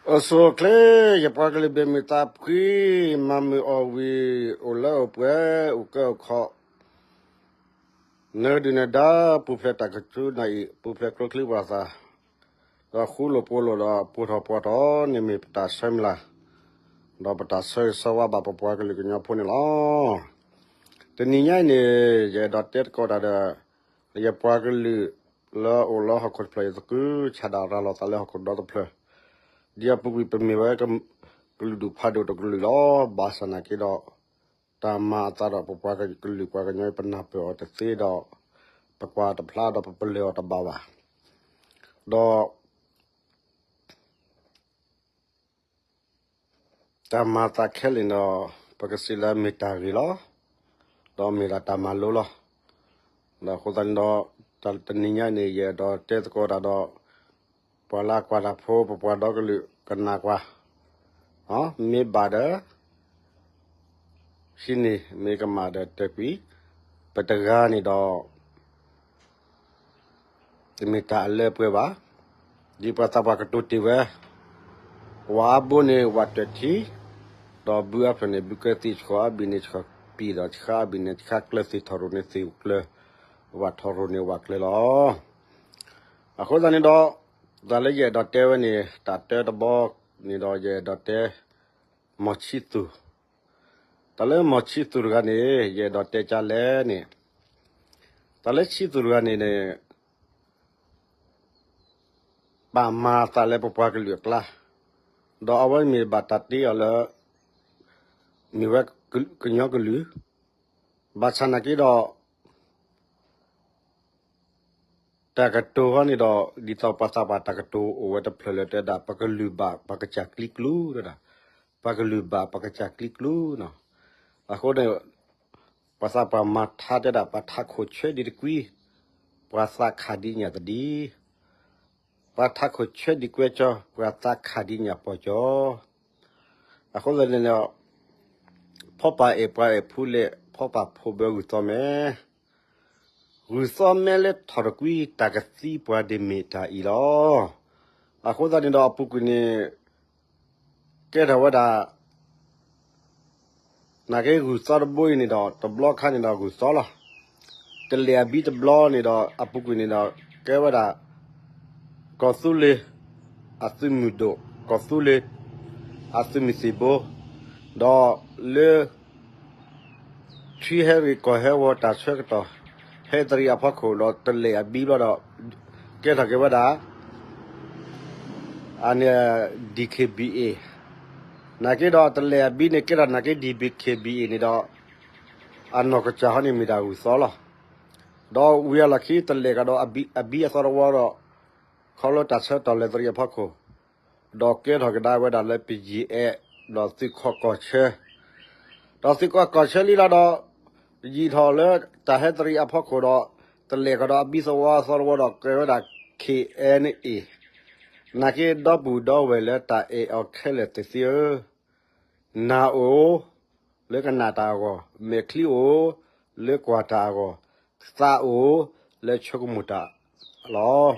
အိၣ်ဆူၣ်အိၣ်ချ့ ယပှၤကလုာ်ဘၣ်မုာ်သးဖှံ, မၤမုာ်အီၣ်ဝံၤ အိၣ်လၢအိၣ်ပှဲၤ အိၣ်ကၢအိၣ်ခီၣ်, နၢၤဒုၣ်နၢၤဒါ ပူၤဖျဲးတၢ်ကဆူနၤအံၤ ပူၤဖျဲးကျိချံပှၤသး, ဒီးဃူလိာ်ဖိးလိာ်ဒီးပိာ်ထီၣ်ပှီၤထီၣ်န့ၣ်မ့ၢ်ပတၢ်ဆၢမုၢ်လၢ်, ဒီးပတၢ်ဆၢဂ့ၤဆၢဝါဘၣ်ပပှၤကလုာ်ကညီဖိန့ၣ်လီၤ. တနံၤညါအံၤန့ၣ် ယအဲၣ်ဒိးတဲသကိးတၢ်ဒီး ယပှၤကလုာ်လၢအိၣ်လၢဟီၣ်ခိၣ်တဖျၢၣ်အံၤသကုၤဆးဒးရၤလီၤသးလၢဟီၣ်ခိၣ်ဒီတဖျၢၣ်, ဒ်အပူၤကွံာ်ပမ့ၢ်ဝဲ ကလုာ်ဒူၣ်ဖးဒိၣ်တကလုာ်လီၤ. ဘၣ်ဆၣ်နာ်က့ဒီး တၢ်မၤအသးဒီးပပှၤကလုာ်ပှၤကညီအံၤ ပနၢ်ပၢၢ်အီၤတသ့ဒီး ပကွၢ်တဖျါဒီးပပလၢၢ်အီၤတဘၣ်ဘၣ်. ဒီး တၢ်မၤအသးခဲလၢာ်န့ၣ်ဒီး ပကစံးလၢမ့ၢ်တၢ်ဂ့ၤလီၤ. ဒီးမ့ၢ်ဒၣ်တၢ်မၤလိလီၤ. ဒီးအဃိသတးန့ၣ်ဒီး တၢ်တနံၤညါအံၤန့ၣ် ယအဲၣ်ဒိးတဲသကိးတၢ်ဒီး ပှၤလၢအကွၢ်တၢ်ဖိ ပပှၤဒီကလုာ်ကနၣ်ကွၢ်, မ့ၢ်ဘၣ်ဒီး ဟံးန့ၢ်, မ့ၢ်ကမၣ်ဒီးတၢၢ်ကွံာ်, ပတဂၤန့ၣ်ဒီး တမ့ၢ်တၢ်အလၢအပှဲၤဘၣ်. ဒ်ပှၤသးပှၢ်ကတိၤတ့ၢ်ဝဲ, ဝၣ်အါဘိန့ၣ်ဝၣ်တၢၢ်ထံ, ဒီးဘုအါဖျၢၣ်န့ၣ်ဘုကၢသံ, ဆှီအါဘ့ၣ်န့ၣ်ဆှီပံာ်, ဒီးဆှါအါဘ့ၣ်န့ၣ်ဆှါကျၢၤ, သ့ၣ်ထီၣ်ရိၣ်န့ၣ်သ့ၣ်ကျၢၤ, ဝၣ်ထီၣ်ရိၣ်န့ၣ်ဝၣ်ကျၢၤလီၤ. အဃိသတးန့ၣ်ဒီး တၢ်လၢယအဲၣ်ဒိးတဲဝဲန့ၣ် တၢ်တၢတဘီန့ၣ်ဒီး ယအဲၣ်ဒိးတဲ မီၢ်ဆံသူၣ်, တၢ်လၢမီၢ်ဆံသူၣ်တဂၤန့ၣ် ယအဲၣ်ဒိးတဲကလဲၣ်န့ၣ်, တၢ်လၢဆံသူၣ်တဂၤန့ၣ်န့ၣ် ပာ်မၤအသးလၢပပှၤကလုာ်အကျါ, ဒီးအဝဲမ့ၢ်ဘၣ်တၢ်တ့အီၤလၢ မ့ၢ်ဝဲကညီကလုာ်, ဘၣ်ဆၣ်နာ်က့ဒီး တၢ်ကတိၤဟီန့ၣ်ဒီး ဒ်သိးပှၤသးပှၢ်တၢ်ကတိၤအိၣ်ဝဲတဖျၢၣ်လၢတဲဒၣ် ပကလုာ်ဘၣ်ပှၤကစၢ်ကျံကျူ, တဲဒၣ် ပှၤကလုာ်ဘၣ်ပှၤကစၢ်ကျံကျူနီၤ. အဃိန့ၣ် ပှၤသးပှၢ်မၤထါတဲဒၣ် ပှၤထးခိၣ်ဆၢဒံးတကွံ ပှၤသးခးဒံးညၣ်သဒံး, ပှၤထးခိၣ်ဆၢဒံးကွဲကၠီ ပှၤသးခးဒံးညၣ်ပီၤကၠီ. အဃိသတးန့ၣ်ဒီး ဖီပာ်အဲၣ်ပှၤအဲၣ်ဖူလဲၣ်, ဖီပာ်ဖိဘၢဂုၢ်သီမဲာ်, ဂုၢ်သီမဲာ်လၢထီၣ်တကွံ တၢ်ကသံပှၤဒ်မ့ၢ်တၢ်အံၤလီၤ. အဃိသတးန့ၣ်ဒီးအပူၤကွံာ်န့ၣ် ကဲထီၣ်ဝဲဒၣ် နာ်က့ဂုၢ်သီတဘိအံၤန့ၣ်ဒီး တဘျီခါန့ၣ်ဒီးဂုၢ်သီလီၤ. တလဲၤအဘံၣ်တဘျီန့ၣ်ဒီး အပူၤကွံာ်န့ၣ်ဒီး ကဲဝဲဒၣ် ကီၢ်သူလ့ၤ အသုးမုၢ်ဒိၣ်, ကီၢ်သူလ့ၤ အသုးမုၢ်သံၣ်ဘိ, ဒီးလၢ ထံဟဲရံၣ်ကီၢ်ဟဲဝီၤတၢ်ဆၢကတီၢ် ဟဲသရံးအဖီခိၣ်ဒီးတလဲၤအဘံၣ်ဘျီဒီး ကဲထီၣ်က့ၤဝဲဒၣ် အန့ၣ် DKBA, နာ်က့ဒီးတလဲၤအဘံၣ်န့ၣ် ကဲထီၣ်နာ်က့ DKBA န့ၣ်ဒီး အနီၢ်ကစၢ်ဟီန့ၣ်မ့ၢ်ဒၣ်ဂုၢ်သီလီၤ. ဒီးဝံၤအလီၢ်ခံတလဲၤကဒီးအဘံၣ်အသီတဝီဒီး ခီဖျိတၢ်ဆၢကတီၢ်လဲၤသရံးအဖီခိၣ် ဒီးကဲထီၣ်ကဒါဝဲဒၣ်လၢ ပယံာ်အဲၣ် ဒီးသုးကီၢ်ကီၢ်ဆၢ, ဒီးသုးကီၢ်ကီၢ်ဆၢလံလီၤဒီး ယံာ်ထီၣ်လၢတၢ်ဟဲသရံးအဖီခိၣ်ဒီး တလဲၤကဒီးအဘံၣ်သဝီအသီတဝီဒီး ကဲဝဲဒၣ် KNA, နာ်က့ဒီပုၢ်ဒီဝဲၢ်လၢတၢ်အဲၣ်အီၤခဲလၢာ်သ့ၣ်သ့ၣ်ဧၢ နၢ်အိၣ် လၢကနၣ်တၢ်အဂီၢ်, မဲာ်ချံအိၣ် လၢကွၢ်တၢ်အဂီၢ်, သးအိၣ်လၢဆိကမိၣ်တၢ်လီၤ.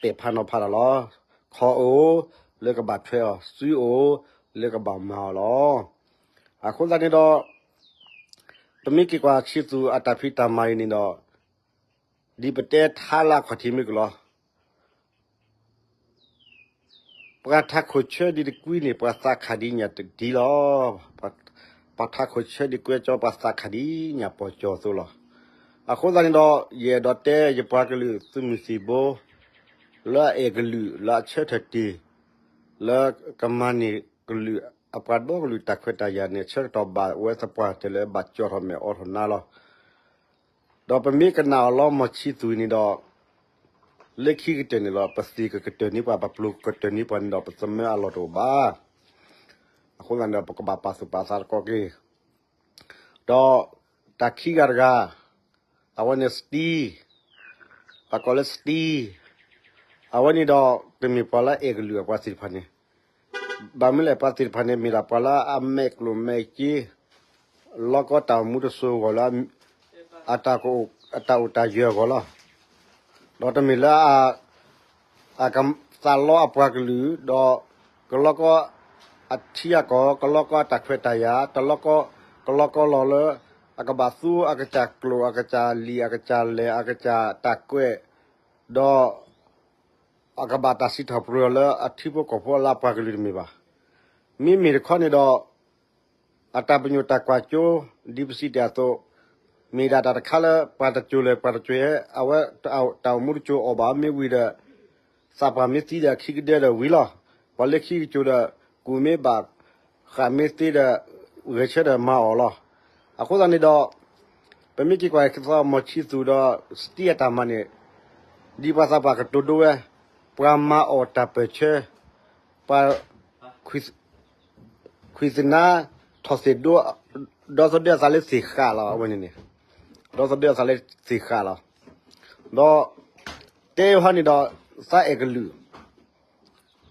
ဒီးပဲာ်ဖးနီၤဖးတၢ်လီၤ. ခီၣ်အိၣ်လၢကဘၣ်ထွဲအီၤ, စုအိၣ်လၢကဘၣ်မၤအီၤလီၤ. အဃိသတးန့ၣ်ဒီး ပမ့ၢ်က့ၤကွၢ်ဆံသူၣ်အတၢ်ဖံးတၢ်မၤအံၤန့ၣ်ဒီး ဒ်ပတဲထါလၢအခီၣ်ထံးမ့ၢ်ကလီၤ ပှၤထးခိၣ်ဆၢဒ်တကွံန့ၣ် ပှၤသးခးဒ်ညၣ်တဒံလီၤ. ပှၤထးခိၣ်ဆၢဒ်ကွဲကၠီ ပှၤသးခးဒ်ညၣ်ပီၤကၠီအသိးလီၤ. အဃိသတးန့ၣ်ဒီး ယအဲၣ်ဒိးတဲယပှၤကလုာ်သုးမုၢ်သံၣ်ဘိ လၢအအဲၣ်ကလုာ် လၢအဆၢထၢၣ်တ့ၢ် လၢကမၤန့ၢ်ကလုာ် အပှၤဒီကလုာ်တၢ်ခွဲးတၢ်ယာ်န့ၣ် ဆၢကတီၢ်ဘၣ်ဝဲသပှၢ်တၢၢ်လၢဘၣ်ကၠီထီၣ်မဲာ်အိးထီၣ်နါလီၤ. ဒီးပမ့ၢ်ကနၣ်အီၤလီၤ မီၢ်ဆံသူၣ်အံၤန့ၣ်ဒီး လၢခံကတၢၢ်န့ၣ်လီၤ ပသံၣ်ကကတၢၢ်န့ၢ်ပှၤ ပပျိၤကကတၢၢ်န့ၢ်ပှၤန့ၣ်ဒီး ပသမၢအလီၢ်တအိၣ်ဘၣ်. အဃိသတးန့ၣ်ဒီး ပကဘၣ်ပာ်သူၣ်ပာ်သးသကိးက့ၤ ဒီးတၢ်ခံဂၤတဂၤ အဝဲန့ၣ် Steve, ပကိးလၢ Steve, အဝဲန့ၣ်ဒီး တမ့ၢ်ပှၤလၢအအဲၣ်ကလုာ်အပှၤသ့ၣ်တဖၣ်န့ၣ်, ဘၣ်မနုၤလဲၣ် ပှၤသ့ၣ်တဖၣ်န့ၣ် မ့ၢ်ဒၣ်ပှၤလၢအမဲာ်ကျိၣ်မဲာ်စ့ လီၤကီတၢ်အိၣ်မူတစိၤအဂီၢ်လၢ အတၢ်အိၣ်တၢ်ယၢၤအဂီၢ်လီၤ. ဒီးတမ့ၢ်လၢ အကသးလီအပှၤကလုာ် ဒီး ကလီကီအထံအကီၢ်, ကလီကီအတၢ်ခွဲးတၢ်ယာ်, တလီကီ, ကလီကီလီၤလၢ အကဘၣ်သူအကစၢ်ကျိာ်, အကစၢ်လံာ်, အကစၢ်လဲၢ်, အကစၢ်တၢ်ကွဲး, ဒီး အကဘၣ်တၢ်စံးထီၣ်ပတြၢၤလၢအထံဖိကီၢ်ဖိအလၢအပှၤကလုာ်တမ့ၢ်ဘၣ်. မ့မ့ၢ်တခီန့ၣ်ဒီး အတၢ်ပညိၣ်တၢ်ကွၢ်စိ ဒ်ပစံးတ့ၢ်အသိး, မ့ၢ်ဒၣ်တၢ်တခါလၢ ပှၤတစိၤလဲၣ် ပှၤတစိၤဟဲ အဝဲတၢ်အိၣ်မူတစိၤအီၣ်ဘၣ်မ့ၢ်ဝံၤဒီး သးပှၢ်မ့ၢ်သံဒီးအခံကဒၢဒီးဝံၤလီၤ. ပှၤလၢခံကစိၤဒီး ကူၣ်မ့ၢ်ဘၣ် ဃၣ်မ့ၢ်သ့ဒီး ဂဲၤဆၢထၢၣ်မၤအီၣ်လီၤ. အဃိသတးန့ၣ်ဒီး ပမ့ၢ်က့ၤကွၢ်ကသီ မီၤဆံသူးဒီး စတံအတၢ်မၤန့ၣ် ဒ်ပှၤသးပှၢ်ကတိၤဒိဝဲ, ပှၤမၤအီၣ်တၢ်ပၢၢ်ဆၢ, ပှၤ ခွံၣ်သနါထီၣ်သ့ၣ်ဒိ, ဒီသဒၢအသးလၢသ့ၣ်ဃာ်လီၤ အဝဲန့ၣ်န့ၣ်, ဒီသဒၢအသးလၢသ့ၣ်ဃာ်လီၤ. ဒီး တဲဟီန့ၣ်ဒီး သးအဲၣ်ကလုာ်,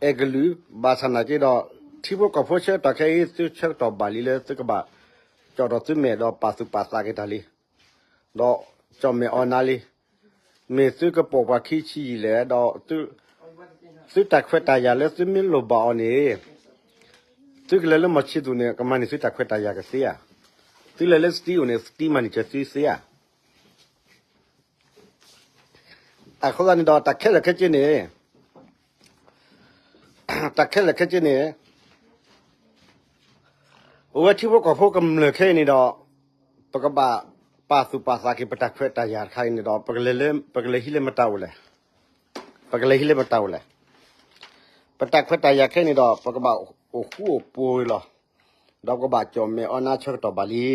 အဲၣ်ကလုာ် ဘၣ်ဆၣ်နာ်က့ဒီး ထံဖိကီၢ်ဖိဆၢကတီၢ်ခဲအံၤ သုဆၢကတီၢ်ဘၣ်လံလၢသုကဘၣ် ကၠီၣ်ထီၣ်သုမဲာ်ဒီးပာ်သူၣ်ပာ်သးက့ၤတၢ်လံ ဒီးကၠီၣ်မဲာ်အီၣ်နါလံ. မ့ၢ်သုကပိာ်ပှၤခံဆံယံာ်လဲၣ်, ဒီး သုတၢ်ခွဲးတၢ်ယာ်လၢသုမ့ၢ်လိၣ်ဘၣ်အီၤန့ၣ် သုကလဲၤလၢမီၤဆံသူးန့ၣ် ကမၤန့ၢ်သုတၢ်ခွဲးတၢ်ယာ်ကသ့ဧါ. သုလဲၤလၢစတံအိၣ်န့ၣ် စတံမၤန့ၢ်စၢၤသုသ့ဧါ. အဃိသတးန့ၣ်ဒီး တၢ်ခဲလၢာ်ခဲဆ့န့ၣ် တၢ်ခဲလၢာ်ခဲဆ့န့ၣ် အိၣ်ဝဲထံဖိကီၢ်ဖိကမျၢၢ်ခဲအံၤန့ၣ်ဒီး ပကဘၣ်ပာ်သူၣ်ပာ်သးက့ၤ ပတၢ်ခွဲးတၢ်ယာ်တခါအံၤန့ၣ်ဒီး ပကလဲၤဟံးလၢမတၤအိၣ်လဲၣ်. ပကလဲၤဟံးလၢမတၤအိၣ်လဲၣ်. ပတၢ်ခွဲးတၢ်ယာ်ခဲအံၤန့ၣ်ဒီး ပကဘၣ်အိၣ်ဃူအိၣ်ဖိးလီၤ. ဒီးပကဘၣ်ကၠီၣ်မဲာ်အီၣ်နါဆၢကတီၢ်ဘၣ်လံ.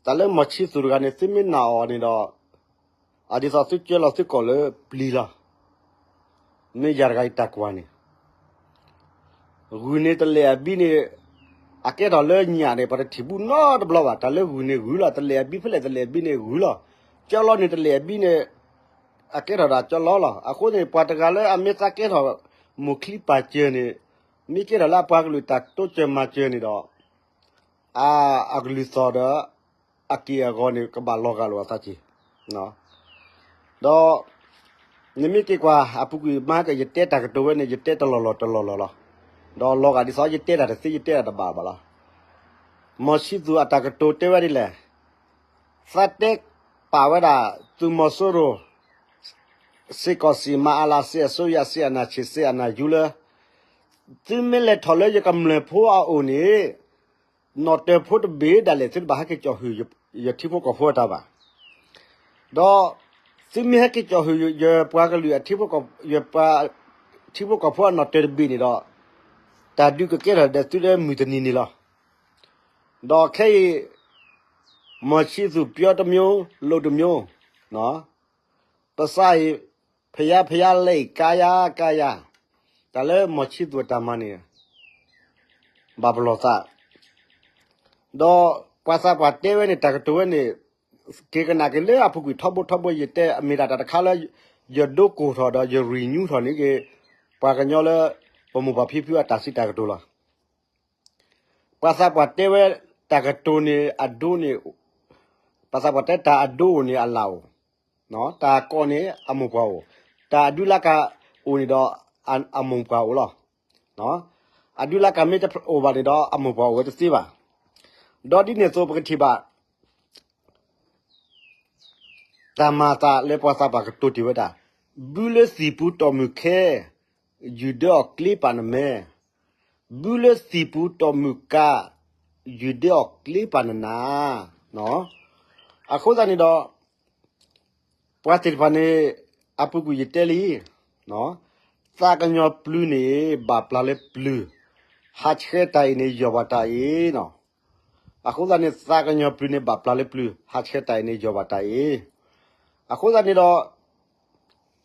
တၢ်လၢမီၤဆံသူးတဂၤန့ၣ် သုမ့ၢ်နာ်အီၤန့ၣ်ဒီး အဒ်သိးသုကၢလီၤသုကိာ်လၢပျံၤလီၤ. မ့ၢ်ယၤတဂၤအံၤတၢ်ကွၢ်န့ၣ် ဂုၢ်န့ၣ်တလဲၤအဘံန့ၣ် အကဲထီၣ်လၢညၣ်န့ၣ် ပှၤတထံၣ်ဘူးနီတဘျီဘၣ်. တၢ်လၢဂုၢ်န့ၣ်ဂုၢ်လီၤ, တလဲၤအဘံဖဲလဲၣ်တလဲၤအဘံန့ၣ်ဂုၢ်လီၤ. ကၠီလီန့ၣ်တလဲၤအဘံန့ၣ် အကဲထီၣ်ဒၣ်ကၠီလီလီၤ. အဃိန့ၣ် ပှၤတဂၤလၢအမ့ၢ်သးကဲထီၣ်မိၢ်ချံပၢ်စၢၤန့ၣ် မ့ၢ်ကဲထီၣ်လၢအပှၤကလုာ်တၢ်တိစၢၤမၤစၢၤန့ၣ်ဒီး အကလုၢ်သီၣ်ဒီး အက့ၢ်အဂီၤန့ၣ် ကဘၣ်လီၤဂာ်လိာ်အသးက့ၤ. ဒီး နမ့ၢ်က့ၤကွၢ် အပူၤကွံာ်မၤက ယတဲတၢ်ကတိၤဝဲန့ၣ် ယတဲတလီၢ်လီၢ်တလီၢ်လီၢ်လီၤ. ဒီးလီၤဂာ်ဒ်သိးယတဲတၢ်တသ့ ယတဲတၢ်တဘၣ်ဘၣ်လီၤ. မီၤဆံသူးအတၢ်ကတိၤတဲဝဲဒ်လဲၣ်. သးတဲပာ်ဝဲဒၣ် သုးမီၤစိရိၤ စစ်ကောင်စီ မအလ စစ်အစိုးရ စစ်အာဏာရှင် စစ်အာဏာယူလၢ သုမ့ၢ်လဲၤထီၣ်လၢယကမျၢၢ်ဖိအအိၣ်န့ၣ် နီၣ်တၢၤဖိတဘ့ၣ်ဒၣ်လဲာ် သုတဘၣ်ဟဲက့ၤကၠီၣ်ဟုၣ်ယထံဖိကီၢ်ဖိအတၢ်ဘၣ်. ဒီး သုမ့ၢ်ဟဲက့ၤကၠီၣ်ဟုၣ်ယပှၤကလုာ်အထံဖိကီၢ် ယပှၤ ထံဖိကီၢ်ဖိအနီၣ်တၢၤတဘ့ၣ်န့ၣ်ဒီး တၢ်ဒုးကကဲထီၣ်ဒီးသုလၢမုၢ်တနံၤန့ၣ်လီၤ. ဒီးခဲအံၤ မီၤဆံသူး ပြောတစ်မျိုး လုပ်တစ်မျိုး ပစးအံၤ ဖယါဖယါလဲအံၤ ကါယါကါယါ, တၢ်လၢမီၤဆံသူးအတၢ်မၤန့ၣ် ဘၣ်ပလီၢ်သး, ဒီးပှၤသးပှၢ်တဲဝဲန့ၣ် တၢ်ကတိၤဝဲန့ၣ် က့ၤကနၣ်က့ၤလၢအပူၤကွံာ်ထီဘိထီဘိ ယတဲ အမ့ၢ်ဒၣ်တၢ်တခါလၢ ယဒိကိၢ်ထီၣ်ဒီးယရံၣ်ညူထီၣ်န့ၣ်က့ၤ ပှၤကညီလၢ ပမိၢ်ပှၢ်ဖံဖုအတၢ်စံးတၢ်ကတိၤလီၤ. ပှၤသးပှၢ်တဲဝဲ တၢ်ကတိၤန့ၣ်အဒိန့ၣ်, ပှၤသးပှၢ်တဲတၢ်အဒိအိၣ်န့ၣ်အလၣ်အိၣ်, တၢ်ကိးန့ၣ်အမိၢ်ပှၢ်အိၣ်, တၢ်အဒုလၢကအိၣ်န့ၣ်ဒီး အမိၢ်ပှၢ်အိၣ်လီၤ. အဒုလၢကမ့ၢ်တအိၣ်ဘၣ်န့ၣ်ဒီး အမိၢ်ပှၢ်အိၣ်ဝဲတသ့ဘၣ်. ဒီးဒ်န့ၣ်အသိးပကထံၣ်ဘၣ် တၢ်မၤအသးလၢပှၤသးပှၢ်ကတိၤတ့ၢ်ဝဲဒၣ်, ဘုလၢသံၣ်ပူၤတီၢ်မုၢ်ခဲ, ယုၢ်ဒၢအီၣ်ကျ့ပာ်နမဲာ်, ဘုလၢသံၣ်ပူၤတီၢ်မုၢ်ကါ, ယုၢ်ဒၢအီၣ်ကျ့ပာ်နနၢ်. အဃိသတးန့ၣ်ဒီး ပှၤသ့ၣ်တဖၣ်န့ၣ် အပူၤကွံာ်ယတဲလံ, သးကညီၤပျုၤန့ၣ် ဘၣ်ပျၢ်လၢပျုၤ, ဟးဆှဲးတၢ်အံၤန့ၣ် ယီၢ်ဘၣ်တၢ်အံၤနီၤ. အဃိသတးန့ၣ် သးကညီၤပျုၤန့ၣ် ဘၣ်ပျၢ်လၢပျုၤ, ဟးဆှဲးတၢ်အံၤန့ၣ် ယီၢ်ဘၣ်တၢ်အံၤ. အဃိသတးန့ၣ်ဒီး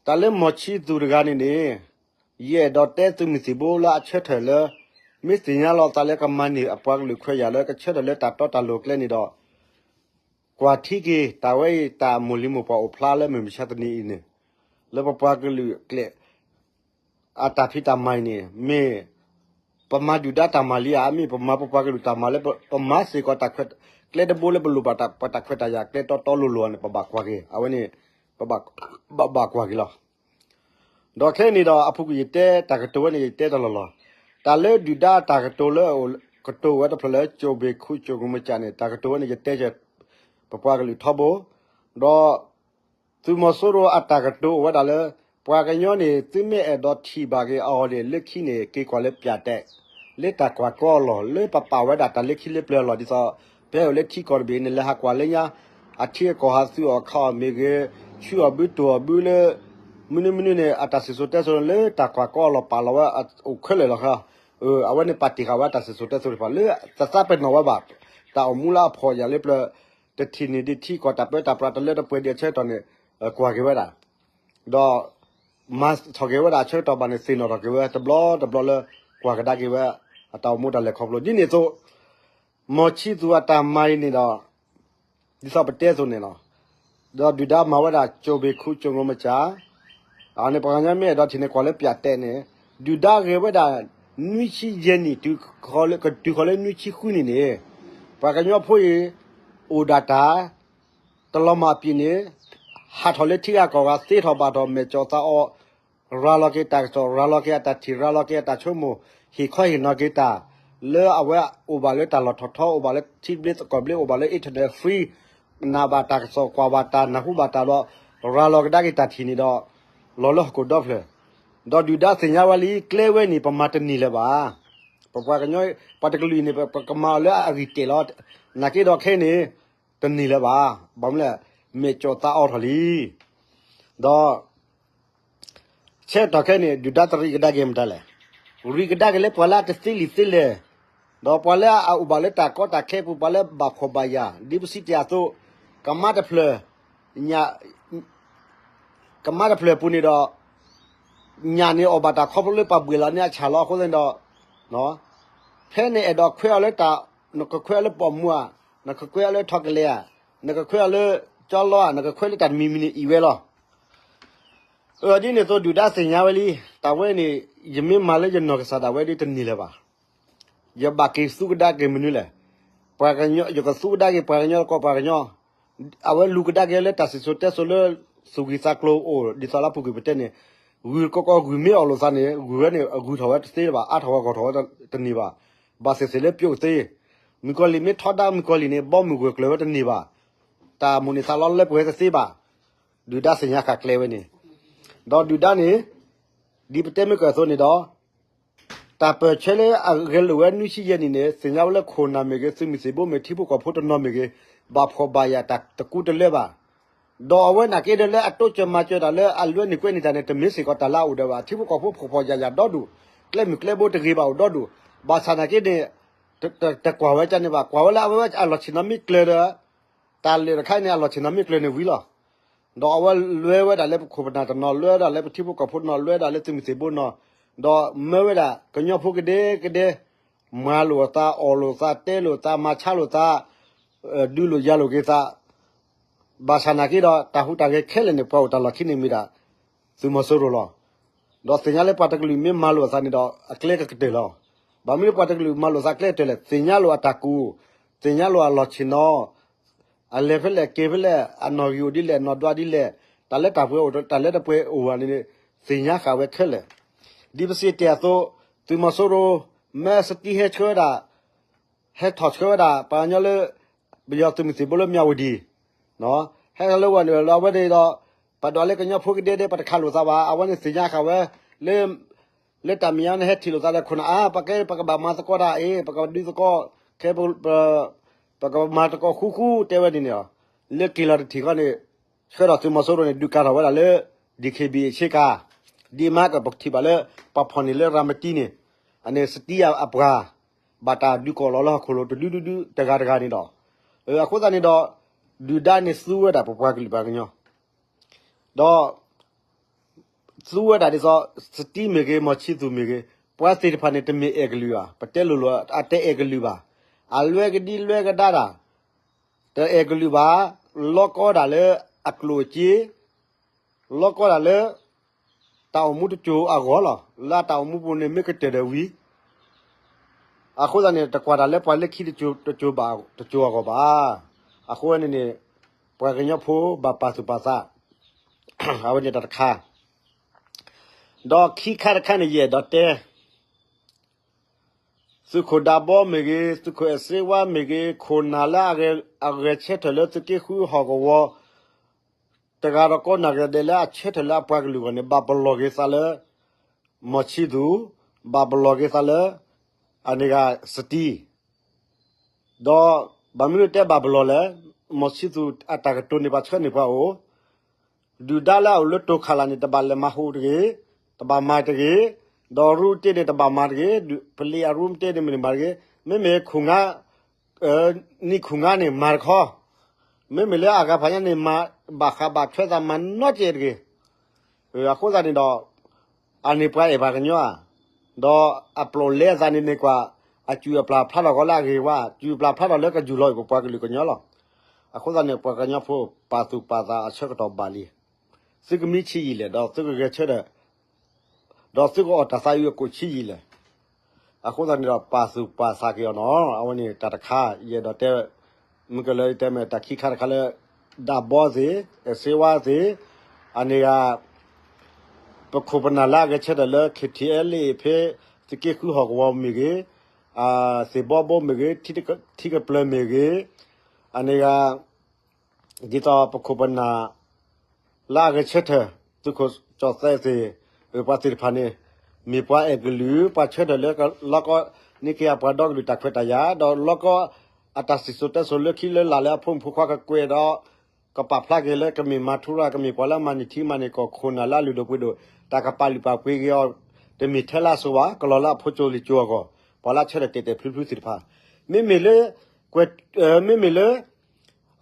တၢ်လၢမီၤဆံသူးတဂၤန့ၣ်န့ၣ် ယအဲၣ်ဒိးတဲသုးမုၢ်သံၣ်ဘိလၢအဆၢထၢၣ်လၢ မ့ၢ်သ့ၣ်ညါလီၤသးလၢကမၤန့ၢ်အပှၤကလုာ်ခွဲးယာ်လၢကဆၢထၢၣ်လၢတၢ်တီတၢ်လိၤကျဲန့ၣ်ဒီး ကွၢ်ထံက့ၤ တၢ်ဝဲအံၤတၢ်မိၢ်လံၤမိၢ်ပှၢ်အိၣ်ဖျါလၢမုၢ်မဆါတနံၤအံၤန့ၣ် လၢပပှၤကလုာ်အကျဲ အတၢ်ဖံးတၢ်မၤအံၤန့ၣ် မ့ၢ်ပမၤဒုၣ်ဒါတၢ်မၤလံဧါ, မ့ၢ်ပမၤပပှၤကလုာ်တၢ်မၤလၢ ပမၤစ့ၢ်ကီးတၢ်ခွဲး ကျဲတဘိလၢပလိၣ်ဘၣ်ပတၢ်ခွဲးတၢ်ယာ်ကျဲတီတီလိၤလိၤန့ၣ် ပဘၣ်ကွၢ်က့ၤ, အဝဲန့ၣ် ပဘၣ်ကွၢ်က့ၤလီၤ. ဒီးခဲအံၤန့ၣ်ဒီး အပူၤကွံာ်ယတဲတၢ်ကတိၤဝဲန့ၣ် ယတဲတလီၢ်လီၢ်, တၢ်လၢဒုၣ်ဒါတၢ်ကတိၤလၢကတိၤဝဲတဖျၢၣ်လၢ ကၠိဘ့ၣ်ခူကၠိမၢကၠးန့ၣ် တၢ်ကတိၤဝဲန့ၣ် ယတဲဆၢ ပပှၤကလုာ်ထီဘိ, ဒီး သုးမီၤစိရိၤအတၢ်ကတိၤအိၣ်ဝဲဒၣ်လၢ ပှၤကညီန့ၣ် သုမ့ၢ်အဲၣ်ဒိးထံၣ်ဘၣ်က့ၤအီၤန့ၣ် လၢခံန့ၣ် က့ၤကွၢ်လၢပၠးတဲး, လၢတၢ်ကွၢ်ကီအလီၢ် လၢပပာ်ဝဲဒၣ်တၢ်လၢခံလၢပျၢၤအလီၢ် ဒ်သိး ဖဲအိၣ်လၢထံကီၢ်တဘ့ၣ်န့ၣ် လဲၤဟးကွၢ်လၢညါ အထံအကီၢ်ဟးသုးအီၣ်ခးအီၣ်မ့ၢ်ဂ့ၤ, ဆူအီၣ်ဘုတိၢ်အီၣ်ဘုလၢ မနုၤမနုၤန့ၣ် အတၢ်စံၣ်စိၤတဲစိၤလၢတၢ်ကွၢ်ကီအလီၢ်ပာ်လီၤဝဲအိၣ်ခဲလၢာ်လီၤ. အဝဲန့ၣ်ပာ်တ့ၢ်ဃာ်ဝဲတၢ်စံၣ်စိၤတဲစိၤတဖၣ်လၢ တသးပ့ၤနီၣ်ဝဲဘၣ် တၢ်အိၣ်မူလၢအဖှီၣ်ယာ်လၢပျၢၤ တထံၣ်န့ၢ်ဒံးထံကီၢ်တၢ်ပၢတၢ်ပြးတလၢတပှဲၤဒံးအဆၢကတီၢ်န့ၣ် ကွၢ်က့ၤဝဲဒၣ် ဒီး မၤထီၣ်က့ၤဝဲဒၣ်အဆၢကတီၢ်ဘၣ်န့ၣ် သ့ၣ်နီၣ်ထီၣ်က့ၤဝဲတဘျီတဘျီလၢ ကွၢ်ကဒါက့ၤဝဲ အတၢ်အိၣ်မူတၢ်လဲၤခီဖျိ ဒ်န့ၣ်အသိး မီၤဆံသူးအတၢ်မၤအံၤန့ၣ်ဒီး ဒ်သိးပတဲအသိးန့ၣ်လီၤ. ဒီးဒုၣ်ဒါမၤဝဲဒၣ်ကၠိဘ့ၣ်ခူကၠိမၢကၠး, အန့ၣ် ပှၤကညီမ့ၢ်အဲၣ်ဒိးထံၣ်န့ၣ် ကွၢ်လၢပၠးတဲးန့ၣ် ဒုၣ်ဒါဂဲၤဝဲဒၣ် နွံဆံယဲၢ်နံၣ် တုၤဃီၤလၢနွံဆံဃုနံၣ်န့ၣ် ပှၤကညီဖိအံၤ အိၣ်ဒၣ်တၢ် တလီၤမၢ်အပျံၤန့ၣ် ဟးထီၣ်လၢထံဂၤကီၢ်ဂၤ သ့ထီၣ်ဘၣ်ထီၣ် မဲာ်ကၠီၣ်သးအီၣ်, ရၤလီၤက့ၤတၢ်ကစီၣ် ရၤလီၤက့ၤအတၢ်ထံၣ် ရၤလီၤက့ၤအတၢ်ဆိကမိၣ် ဟ့ၣ်ခီဟ့ၣ်နီၤက့ၤတၢ် လၢအဝဲအိၣ်ဘၣ်လၢတၢ်လီၢ်ထီၣ်ထီ အိၣ်ဘၣ်လၢထံဘျ့ကီၢ်ဘျ့ အိၣ်ဘၣ်လၢ internet free နာ်ဘၣ်တၢ်ကစီၣ် ကွၢ်ဘၣ်တၢ် နၢ်ဟူဘၣ်တၢ်ဒီး ရၤလီၤကဒါက့ၤတၢ်ထံၣ်န့ၣ်ဒီး လီၤလၢဟီၣ်ခိၣ်ဒီဖျၢၣ်, ဒီးဒုၣ်ဒါသ့ၣ်ညါဝဲလံ ကျဲဝဲန့ၣ် ပမၤတန့ၢ်လၢၤဘၣ်. ပပှၤကညီ ပှၤတကလုာ်အံၤန့ၣ် ပကမၤအီၤလၢအဂံၢ်တဲာ်လီၤ. နာ်က့ဒီးခဲအံၤန့ၣ် တန့ၢ်လၢၤဘၣ်. ဘၣ်မနုၤလဲၣ် မဲာ်ကၠီၣ်သးအီၣ်ထီၣ်လံ. ဒီး ဆၢကတီၢ်ခဲအံၤန့ၣ် ဒုၣ်ဒါတရံးကဒါက့ၤမတၤလဲၣ်. ရံးကဒါက့ၤလၢပှၤလၢအတသ့လံာ်သ့လဲၢ်, ဒီးပှၤလၢအအိၣ်ဘၣ်လၢတၢ်ကီတၢ်ခဲအပူၤ ပှၤလၢဘၣ်ဖှီၣ်ဘၣ်ယာ် ဒ်ပစံးတ့ၢ်အသိး ကမါတဖျၢၣ် ကမါတဖျၢၣ်အပူၤန့ၣ်ဒီး ညၣ်န့ၣ်အီၣ်ဘၣ်တၢ်ခီဖျိလၢပှၤဘှံးလီၤန့ၢ်အဆၣ်လီၤ. အဃိသတးန့ၣ်ဒီး ဖဲနအဲၣ်ဒိးခွဲးအီၤလၢတၢ် နကခွဲးအီၤလၢပိာ်မုၣ်ဧါ, နကခွဲးအီၤလၢထီၣ်ကလဲၤဧါ, နကခွဲးအီၤလၢကၠီလီဧါ, နကခွဲးလၢတၢ်တမံၤမံၤန့ၣ်အံၤဝဲလီၤ. အၢ ဒ်န့ၣ်အသိးဒုၣ်ဒါသ့ၣ်ညါဝဲလံ, တၢ်ဝဲန့ၣ် ယမ့ၢ်မၤလၢယနီၢ်ကစၢ်ဒၣ်ဝဲဒ်တန့ၢ်လၢၤဘၣ်. ယဘၣ်က့ၤသူကဒါက့ၤမနုၤလဲၣ်. ပှၤကညီ ယကသူကဒါက့ၤပှၤကညီတကီၢ်ပှၤကညီ, အဝဲလူၤကဒါက့ၤလၢတၢ်စံၣ်စိၤတဲစိၤလၢ သူၣ်ဂံၢ်သးကျိၤအိၣ် ဒ်သိးလၢအပူၤကွံာ်ပတဲန့ၣ်, ဂုၢ်ကီကီၢ်ဂုၢ်မ့ၢ်အီၣ်လိာ်သးန့ၣ် ဂုၢ်ဝဲန့ၣ် အဂုၢ်ထီၣ်ဝဲတသ့ဘၣ်, အါထီၣ်ဝဲဂီၢ်ထီၣ်ဝဲတန့ၢ်ဘၣ်. ဘၣ်သ့ၣ်သ့ၣ်လၢပျိၢ်သ့, မုၣ်ကီၤလံၢ်မ့ၢ်ထီဒါမုၣ်ကီၤလံၢ်န့ၣ် ဘီမုၢ်ဂၢၢ်ကျၢၤဝဲတန့ၢ်ဘၣ်. တၢ်မိၣ်န့ၢ်သးလီလၢပှဲၤတသ့ဘၣ်. ဒုၣ်ဒါသ့ၣ်ညါဃာ်ကျဲဝဲန့ၣ်, ဒီးဒုၣ်ဒါန့ၣ် ဒ်ပတဲမ့ၢ်ကၢၢ်အသိးန့ၣ်ဒီး တၢ်ပၢၢ်ဆၢလၢအဂဲၤလိာ်ဝဲနွံဆံယဲၢ်နံၣ်န့ၣ် သ့ၣ်ညါဝဲလၢခိၣ်နၢ်မ့ၢ်ဂ့ၤ သုးမုၢ်သံၣ်ဘိမ့ၢ်ထံဖိကီၢ်ဖိတနီၤမ့ၢ်ဂ့ၤ ဘၣ်ဖှီၣ်ဘၣ်ယာ်တၢ်တကူတလၢဘၣ်. ဒီးအဝဲနာ်က့ဒီးလၢအတိစၢၤမၤစၢၤတၢ်လၢအလွဲန့ၢ်ကွဲန့ၢ်တၢ်န့ၣ် တမ့ၢ်စ့ၢ်ကီးတၢ်လၢအအိၣ်ဒီးဘၣ် ထံဖိကီၢ်ဖိဖှီၣ်ဖှီၣ်ယာ်ယာ်ဒီဒူၣ်, ကျဲမုၢ်ကျဲဘိတဂ့ၤဘၣ်အိၣ်ဒီဒူၣ်, ဘၣ်ဆၣ်နာ်က့န့ၣ် တကွၢ်ဝဲကန့ၣ်ဘၣ်, ကွၢ်ဝဲလၢအဝဲအလီၢ်ဆ့ၣ်နီၤမ့ၢ်ကျၢၤဒီး တၢ်လၢာ်တခါအံၤန့ၣ် အလီၢ်ဆ့ၣ်နီၤမ့ၢ်ကျၢၤန့ၣ်ဝံၤလီၤ. ဒီးအဝဲလွဲဝဲဒၣ်လၢပခိၣ်ပနၢ်တနီၤ, လွဲဒၣ်လၢပထံဖိကီၢ်ဖိတနီၤ, လွဲဒၣ်လၢသုးမုၢ်သံၣ်ဘိနီၤ, ဒီးမၢဝဲဒၣ်ကညီဖိကဒဲကဒဲ, မၤလိာ်အသး, အီၣ်လိာ်သး, တဲလိာ်သး, မၤဆါလိာ်သး, ဒုးလိာ်ယၤလိာ်က့ၤသး, ဘၣ်ဆၣ်နာ်က့ဒီး တၢ်ဟူးတၢ်ဂဲၤခဲလၢာ်န့ၣ် ပှၤအိၣ်တၢ်လီၢ်ခံန့ၣ်မ့ၢ်ဒၣ် သုးမီၤစိရိၤလီၤ. ဒီးသ့ၣ်ညါလၢပှၤတကလုာ်မ့ၢ်မၤလိာ်အသးန့ၣ်ဒီး အကျဲကကတၢၢ်လီၤ. ဘၣ်မနုၤပှၤတကလုာ်မၤလိာ်သးကျဲကတၢၢ်လဲၣ်, သ့ၣ်ညါလိာ်အတၢ်ကူၣ်, သ့ၣ်ညါလိာ်အလီၢ်ဆ့ၣ်နီၤ, အလဲၤဖဲလဲၣ်က့ၤဖဲလဲၣ်, အနီၣ်ဂံၢ်အိၣ်ဒ်လဲၣ်, အနီၣ်ဒွးဒ်လဲၣ်, တၢ်လၢတၢ်ပှဲၤအိၣ် တၢ်လၢတပှဲၤအိၣ်ဘၣ်န့ၣ် သ့ၣ်ညါဃာ်ဝဲခဲလၢာ်. ဒ်ပစံးတ့ၢ်အသိး သုးမီၤစိရိၤ မၢစတံဟဲဆှၢဝဲဒၣ် ဟဲထီၣ်ဆှၢဝဲဒၣ် ပှၤကညီလၢ ပယီၤသုးမုၢ်သံၣ်ဘိလၢမၠးဝတံၤ, ဟဲလၢဝဲန့ၣ်လီၤ အဝဲန့ၣ်ဒီး ပဒွးလၢကညီဖိကဒဲဒဲ ပတခးလိာ်သးဘၣ်, အဝဲန့ၣ်သ့ၣ်ညါဃာ်ဝဲ လၢ လၢတၢ်မဲာ်ညါန့ၣ် ဟဲထံၣ်လိာ်သးဒီးခိၣ်နၢ်အါ ပကဲ ပကဘၣ်မၤသကိးတၢ်အံၤ ပကဘၣ်ဒုးသကိး ခဲ ပကမၤသကိးဃူဃူတဲဝဲန့ၣ်န့ၣ်လီၤ. လၢက့ၤလီၤတထံၣ်ဃီန့ၣ် ဆှၢထီၣ်သုးမီၤစိရိၤန့ၣ် ဒုးကၤထီၣ်ဝဲဒၣ်လၢ DKBA ဆ့ကၤ, ဒ်မးကပထံၣ်ဘၣ်လၢ ပှၤဖီၣ်န့ၢ်လၢရၤမတံန့ၣ် အန့ၣ်စတံအပှၤ ဘၣ်တၢ်ဒုးကိးလီၤလၢဟီၣ်ခိၣ်လိၤ တဒုဒုဒု တဂၤတဂၤန့ၣ်ဒီး အဃိသတးန့ၣ်ဒီး ဒုၣ်ဒါန့ၣ်သူဝဲဒၣ်ပပှၤကလုာ်ပှၤကညီ ဒီး သူဝဲဒၣ်ဒ်သိး စတံမ့ၢ်ဂ့ၤ မီၤဆံသူးမ့ၢ်ဂ့ၤ ပှၤသ့ၣ်တဖၣ်န့ၣ် တမ့ၢ်အဲၣ်ကလုာ်ဘၣ်, ပတဲလိၤလိၤ အတအဲၣ်ကလုာ်ဘၣ်, အလွဲကဒံလွဲကဒါတၢ် တအဲၣ်ကလုာ်ဘၣ်, လီၤကီဒၣ်လၢအကျိၣ်အစ့, လီၤကီဒၣ်လၢ တၢ်အိၣ်မူတစိၤအဂီၢ်လီၤ. လၢအတၢ်အိၣ်မူပူၤန့ၣ် မ့ၢ်ကတၢၢ်ဒီးဝံၤ အဃိသတးန့ၣ် တကွၢ်တၢ်လၢပှၤလၢခံတစိၤဘၣ်တစိၤအဂီၢ်ဘၣ်. အဃိန့ၣ်န့ၣ် ပှၤကညီဖိဘၣ်ပာ်သူၣ်ပာ်သး အဝဲန့ၣ်တၢ်တခါ ဒီးခံခါတခါန့ၣ် ယအဲၣ်ဒိးတဲ သုးခိၣ်ဒးဘီမ့ၢ်ဂ့ၤ, သုးခိၣ်အဲၣ်စ့ဝါမ့ၢ်ဂ့ၤ, ခိၣ်နၢ်လၢအဂဲၤဆၢထၢၣ်လၢသုးက့ဃုဟီၣ်ကဝီၤ တဂၤဒီးကိးနၢ်ဂၤဒဲးလၢအဆၢထၢၣ်လၢအပှၤကလုာ်အဂီၢ်န့ၣ် ဘၣ်ပလီၢ်က့ၤသးလၢ မီၢ်ဆံသူ, ဘၣ်ပလီၢ်က့ၤသးလၢ အန့ၣ်ဂၤစတံ ဒီးဘၣ်မနုၤတဲဘၣ်ပလီၢ်လဲၣ်, မီၢ်ဆံသူအတၢ်ကတိၤန့ၣ် ပှၤဆှၢန့ၢ်ပှၤအိၣ်, ဒုၣ်ဒါလၢအအိၣ်လၢတိၤခးလးန့ၣ် တဘၣ်လဲၤမၤဟူးတဂ့ၤ, တဘၣ်မၤတဂ့ၤ, ဒီးရူတ့ၢ်န့ၣ် တဘၣ်မၤတဂ့ၤ, ပလံၤအရူတ့ၢ်န့ၣ် မ့ၢ်မၤတဂ့ၤ, မ့မ့ၢ်ခိၣ်နၢ် နံၣ်ခိၣ်နၢ်န့ၣ် မၤတခီ, မ့မ့ၢ်လၢအဂၤဖးညါန့ၣ် မၤဘၣ်ဃးဘၣ်ထွဲသးမၤနီတကဲးတဂ့ၤ. အဃိသတးန့ၣ်ဒီး အန့ၣ်ပှၤအဲၣ်ပှၤကညီဧါ, ဒီးအပျိာ်လဲအသးန့ၣ်န့ၣ်ကွၢ် အစူၢ်အပျၢ်ဖျါထီၣ်ကီးလၢအဂ့ၤဝါ, စူၢ်ပျၢ်ဖျါထီၣ်လၢကယူၢ်လီၤအံၤပပှၤကလုာ်ကညီလီၤ. အဃိသတးန့ၣ် ပှၤကညီဖိ ပာ်သူၣ်ပာ်သးအဆၢကတီၢ်ဘၣ်လံ. သုကမံဆံးယံာ်လဲၣ်, ဒီးသုကဂဲၤဆၢထၢၣ်, ဒီးသုကအီၣ်တၢ်သးအုးအကိၣ်ဆံးယံာ်လဲၣ်. အဃိသတးန့ၣ်ဒီး ပာ်သူၣ်ပာ်သးက့ၤအီၤနီၤ, အဝဲန့ၣ်တၢ်တခါ ယအဲၣ်ဒိးတဲ, မုၢ်ကလၢယတဲမ့ၢ်တၢ်ခံခါတခါလၢ ဒးဘီသ့ၣ်, အဲၣ်စ့ဝါသ့ၣ်, အန့ၣ်ဂၤ ပခိၣ်ပနၢ်လၢအဂဲၤဆၢထၢၣ်လၢ ခ့ထံအဲလ့ၣ်ဖဲ သုးက့ဃုဟီၣ်ကဝီၤမ့ၢ်ဂ့ၤ, သ့ၣ်ဘီဘိမ့ၢ်ဂ့ၤ, ထံကပျၢၤမ့ၢ်ဂ့ၤ, အန့ၣ်ဂၤ ဒ်သိးပခိၣ်ပနၢ် လၢအဂဲၤဆၢထၢၣ် သုးခိၣ်ကၠီၣ်သဲးသ့ၣ်, ပှၤသ့ၣ်တဖၣ်န့ၣ် မ့ၢ်ပှၤအဲၣ်ကလုာ် ပှၤဆၢထၢၣ်လၢလီၢ်ကီၢ်န့ၢ်က့ၤအပှၤဒီကလုာ်တၢ်ခွဲးတၢ်ယာ်, ဒီးလီၢ်ကီၢ်အတၢ်စံၣ်စိၤတဲစိၤလၢခံလၢလာ်လၢအဖိမုၣ်ဖိခွါကကွဲးဒီး ကပာ်ဖျါက့ၤလၢကမ့ၢ်မၤထူရၤ ကမ့ၢ်ပှၤလၢအမၤန့ၢ်ထံမၤန့ၢ်ကီၢ် ခိၣ်နၢ်လၢအလုၢ်ဒိၣ်ပှ့ၤဒိၣ် တၢ်ကပာ်လုၢ်ပာ်ပှ့ၤက့ၤအီၤ တမ့ၢ်ထဲလၢအစိၤဘၣ် ကလီၤလၢအဖိကၠိလံာ်ကၠိအဂီၢ် ပှၤလၢအဆၢထၢၣ်တဲာ်တဲာ်ဖျုဖျုသ့ၣ်တဖၣ် မ့မ့ၢ်လၢ ကွဲး မ့မ့ၢ်လၢ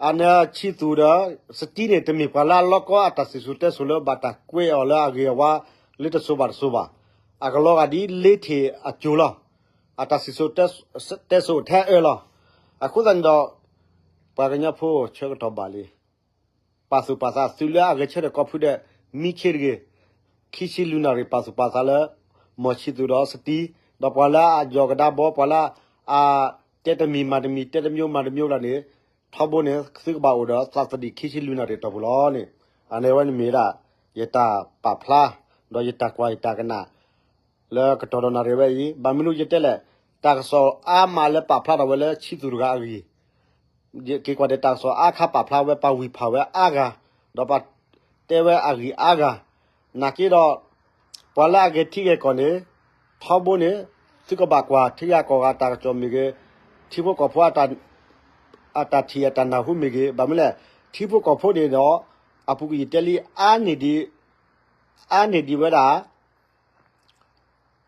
အန့ၣ်ဆံသူဒီး စတံန့ၣ် တမ့ၢ်ပှၤလၢအလီၢ်ကီၢ်အတၢ်စံၣ်စိၤတဲစိၤလၢဘၣ်တၢ်ကွဲးအီၤလၢအဂ့ၤအဝါ လၢတစိၤဘၣ်တစိၤဘၣ်. အကလီၤဂာ်ဒ်လ့ထံၣ်အစိၤလီၤ. အတၢ်စံၣ်စိၤတဲစိၤထဲအၢလီၤ. အဃိသတးန့ၣ်ဒီး ပှၤကညီဖိဆၢကတီၢ်ဘၣ်လံ ပာ်သူၣ်ပာ်သးသုးလၢအဂဲၤဆၢထၢၣ်ကီၢ်ဖုဒဲး မံခ့တဂ့ၤ, ခံဆံလွံၢ်နၣ်ရံၣ်ပာ်သူၣ်ပာ်သးလၢ မီၢ်ဆံသူဒီးစတံ, ဒီးပှၤလၢအယီၢ်ကဒါဘီ ပှၤလၢအတဲတမံၤမၤတမံၤ တဲတမျိုးမၤတမျိုးလၢန့ၣ် ထီဘိန့ၣ် သုကဘၣ်အိၣ်ဒီးသးသဒံးခံဆံလွံၢ်နၣ်ရံၣ်တီၢ်ပူၤလီၤန့ၣ်. အန့ၣ်ဝဲန့ၣ်မ့ၢ်ဒၣ် ယတၢ်ပာ်ဖျါ ဒီးယတၢ်ကွၢ်ယတၢ်ကနၣ် လၢကတီၢ်ဒီးနၣ်ရံၣ်ဝဲအံၤ ဘၣ်မနုၤယတဲလဲၣ်, တၢ်ကစီၣ်အါမးလၢပာ်ဖျါထီၣ်ဝဲလၢဆံသူတဂၤအဂ့ၢ် ယက့ၤကွၢ်ဒီးတၢ်ကစီၣ်အါခါပာ်ဖျါဝဲ ပာ်ဝံၤဖးဝဲအါဂၤ, ဒီးပတဲဝဲအဂ့ၢ်အါဂၤ, နာ်က့ဒီး ပှၤလၢအဂဲၤထံဂဲၤကီၢ်န့ၣ် ထီဘိန့ၣ် သုကဘၣ်ကွၢ်ထံဂၤကီၢ်ဂၤတၢ်ကစီၣ်မ့ၢ်ဂ့ၤ, ထံဖိကီၢ်ဖိ အတၢ်ထံၣ်အတၢ်နၢ်ဟူမ့ၢ်ဂ့ၤ, ဘၣ်မနုၤလဲၣ်, ထံဖိကီၢ်ဖိန့ၣ်ဒီး အပူၤကွံာ်ယတဲလံ အါန့ၢ်ဒံး အါန့ၢ်ဒံးဝဲဒၣ်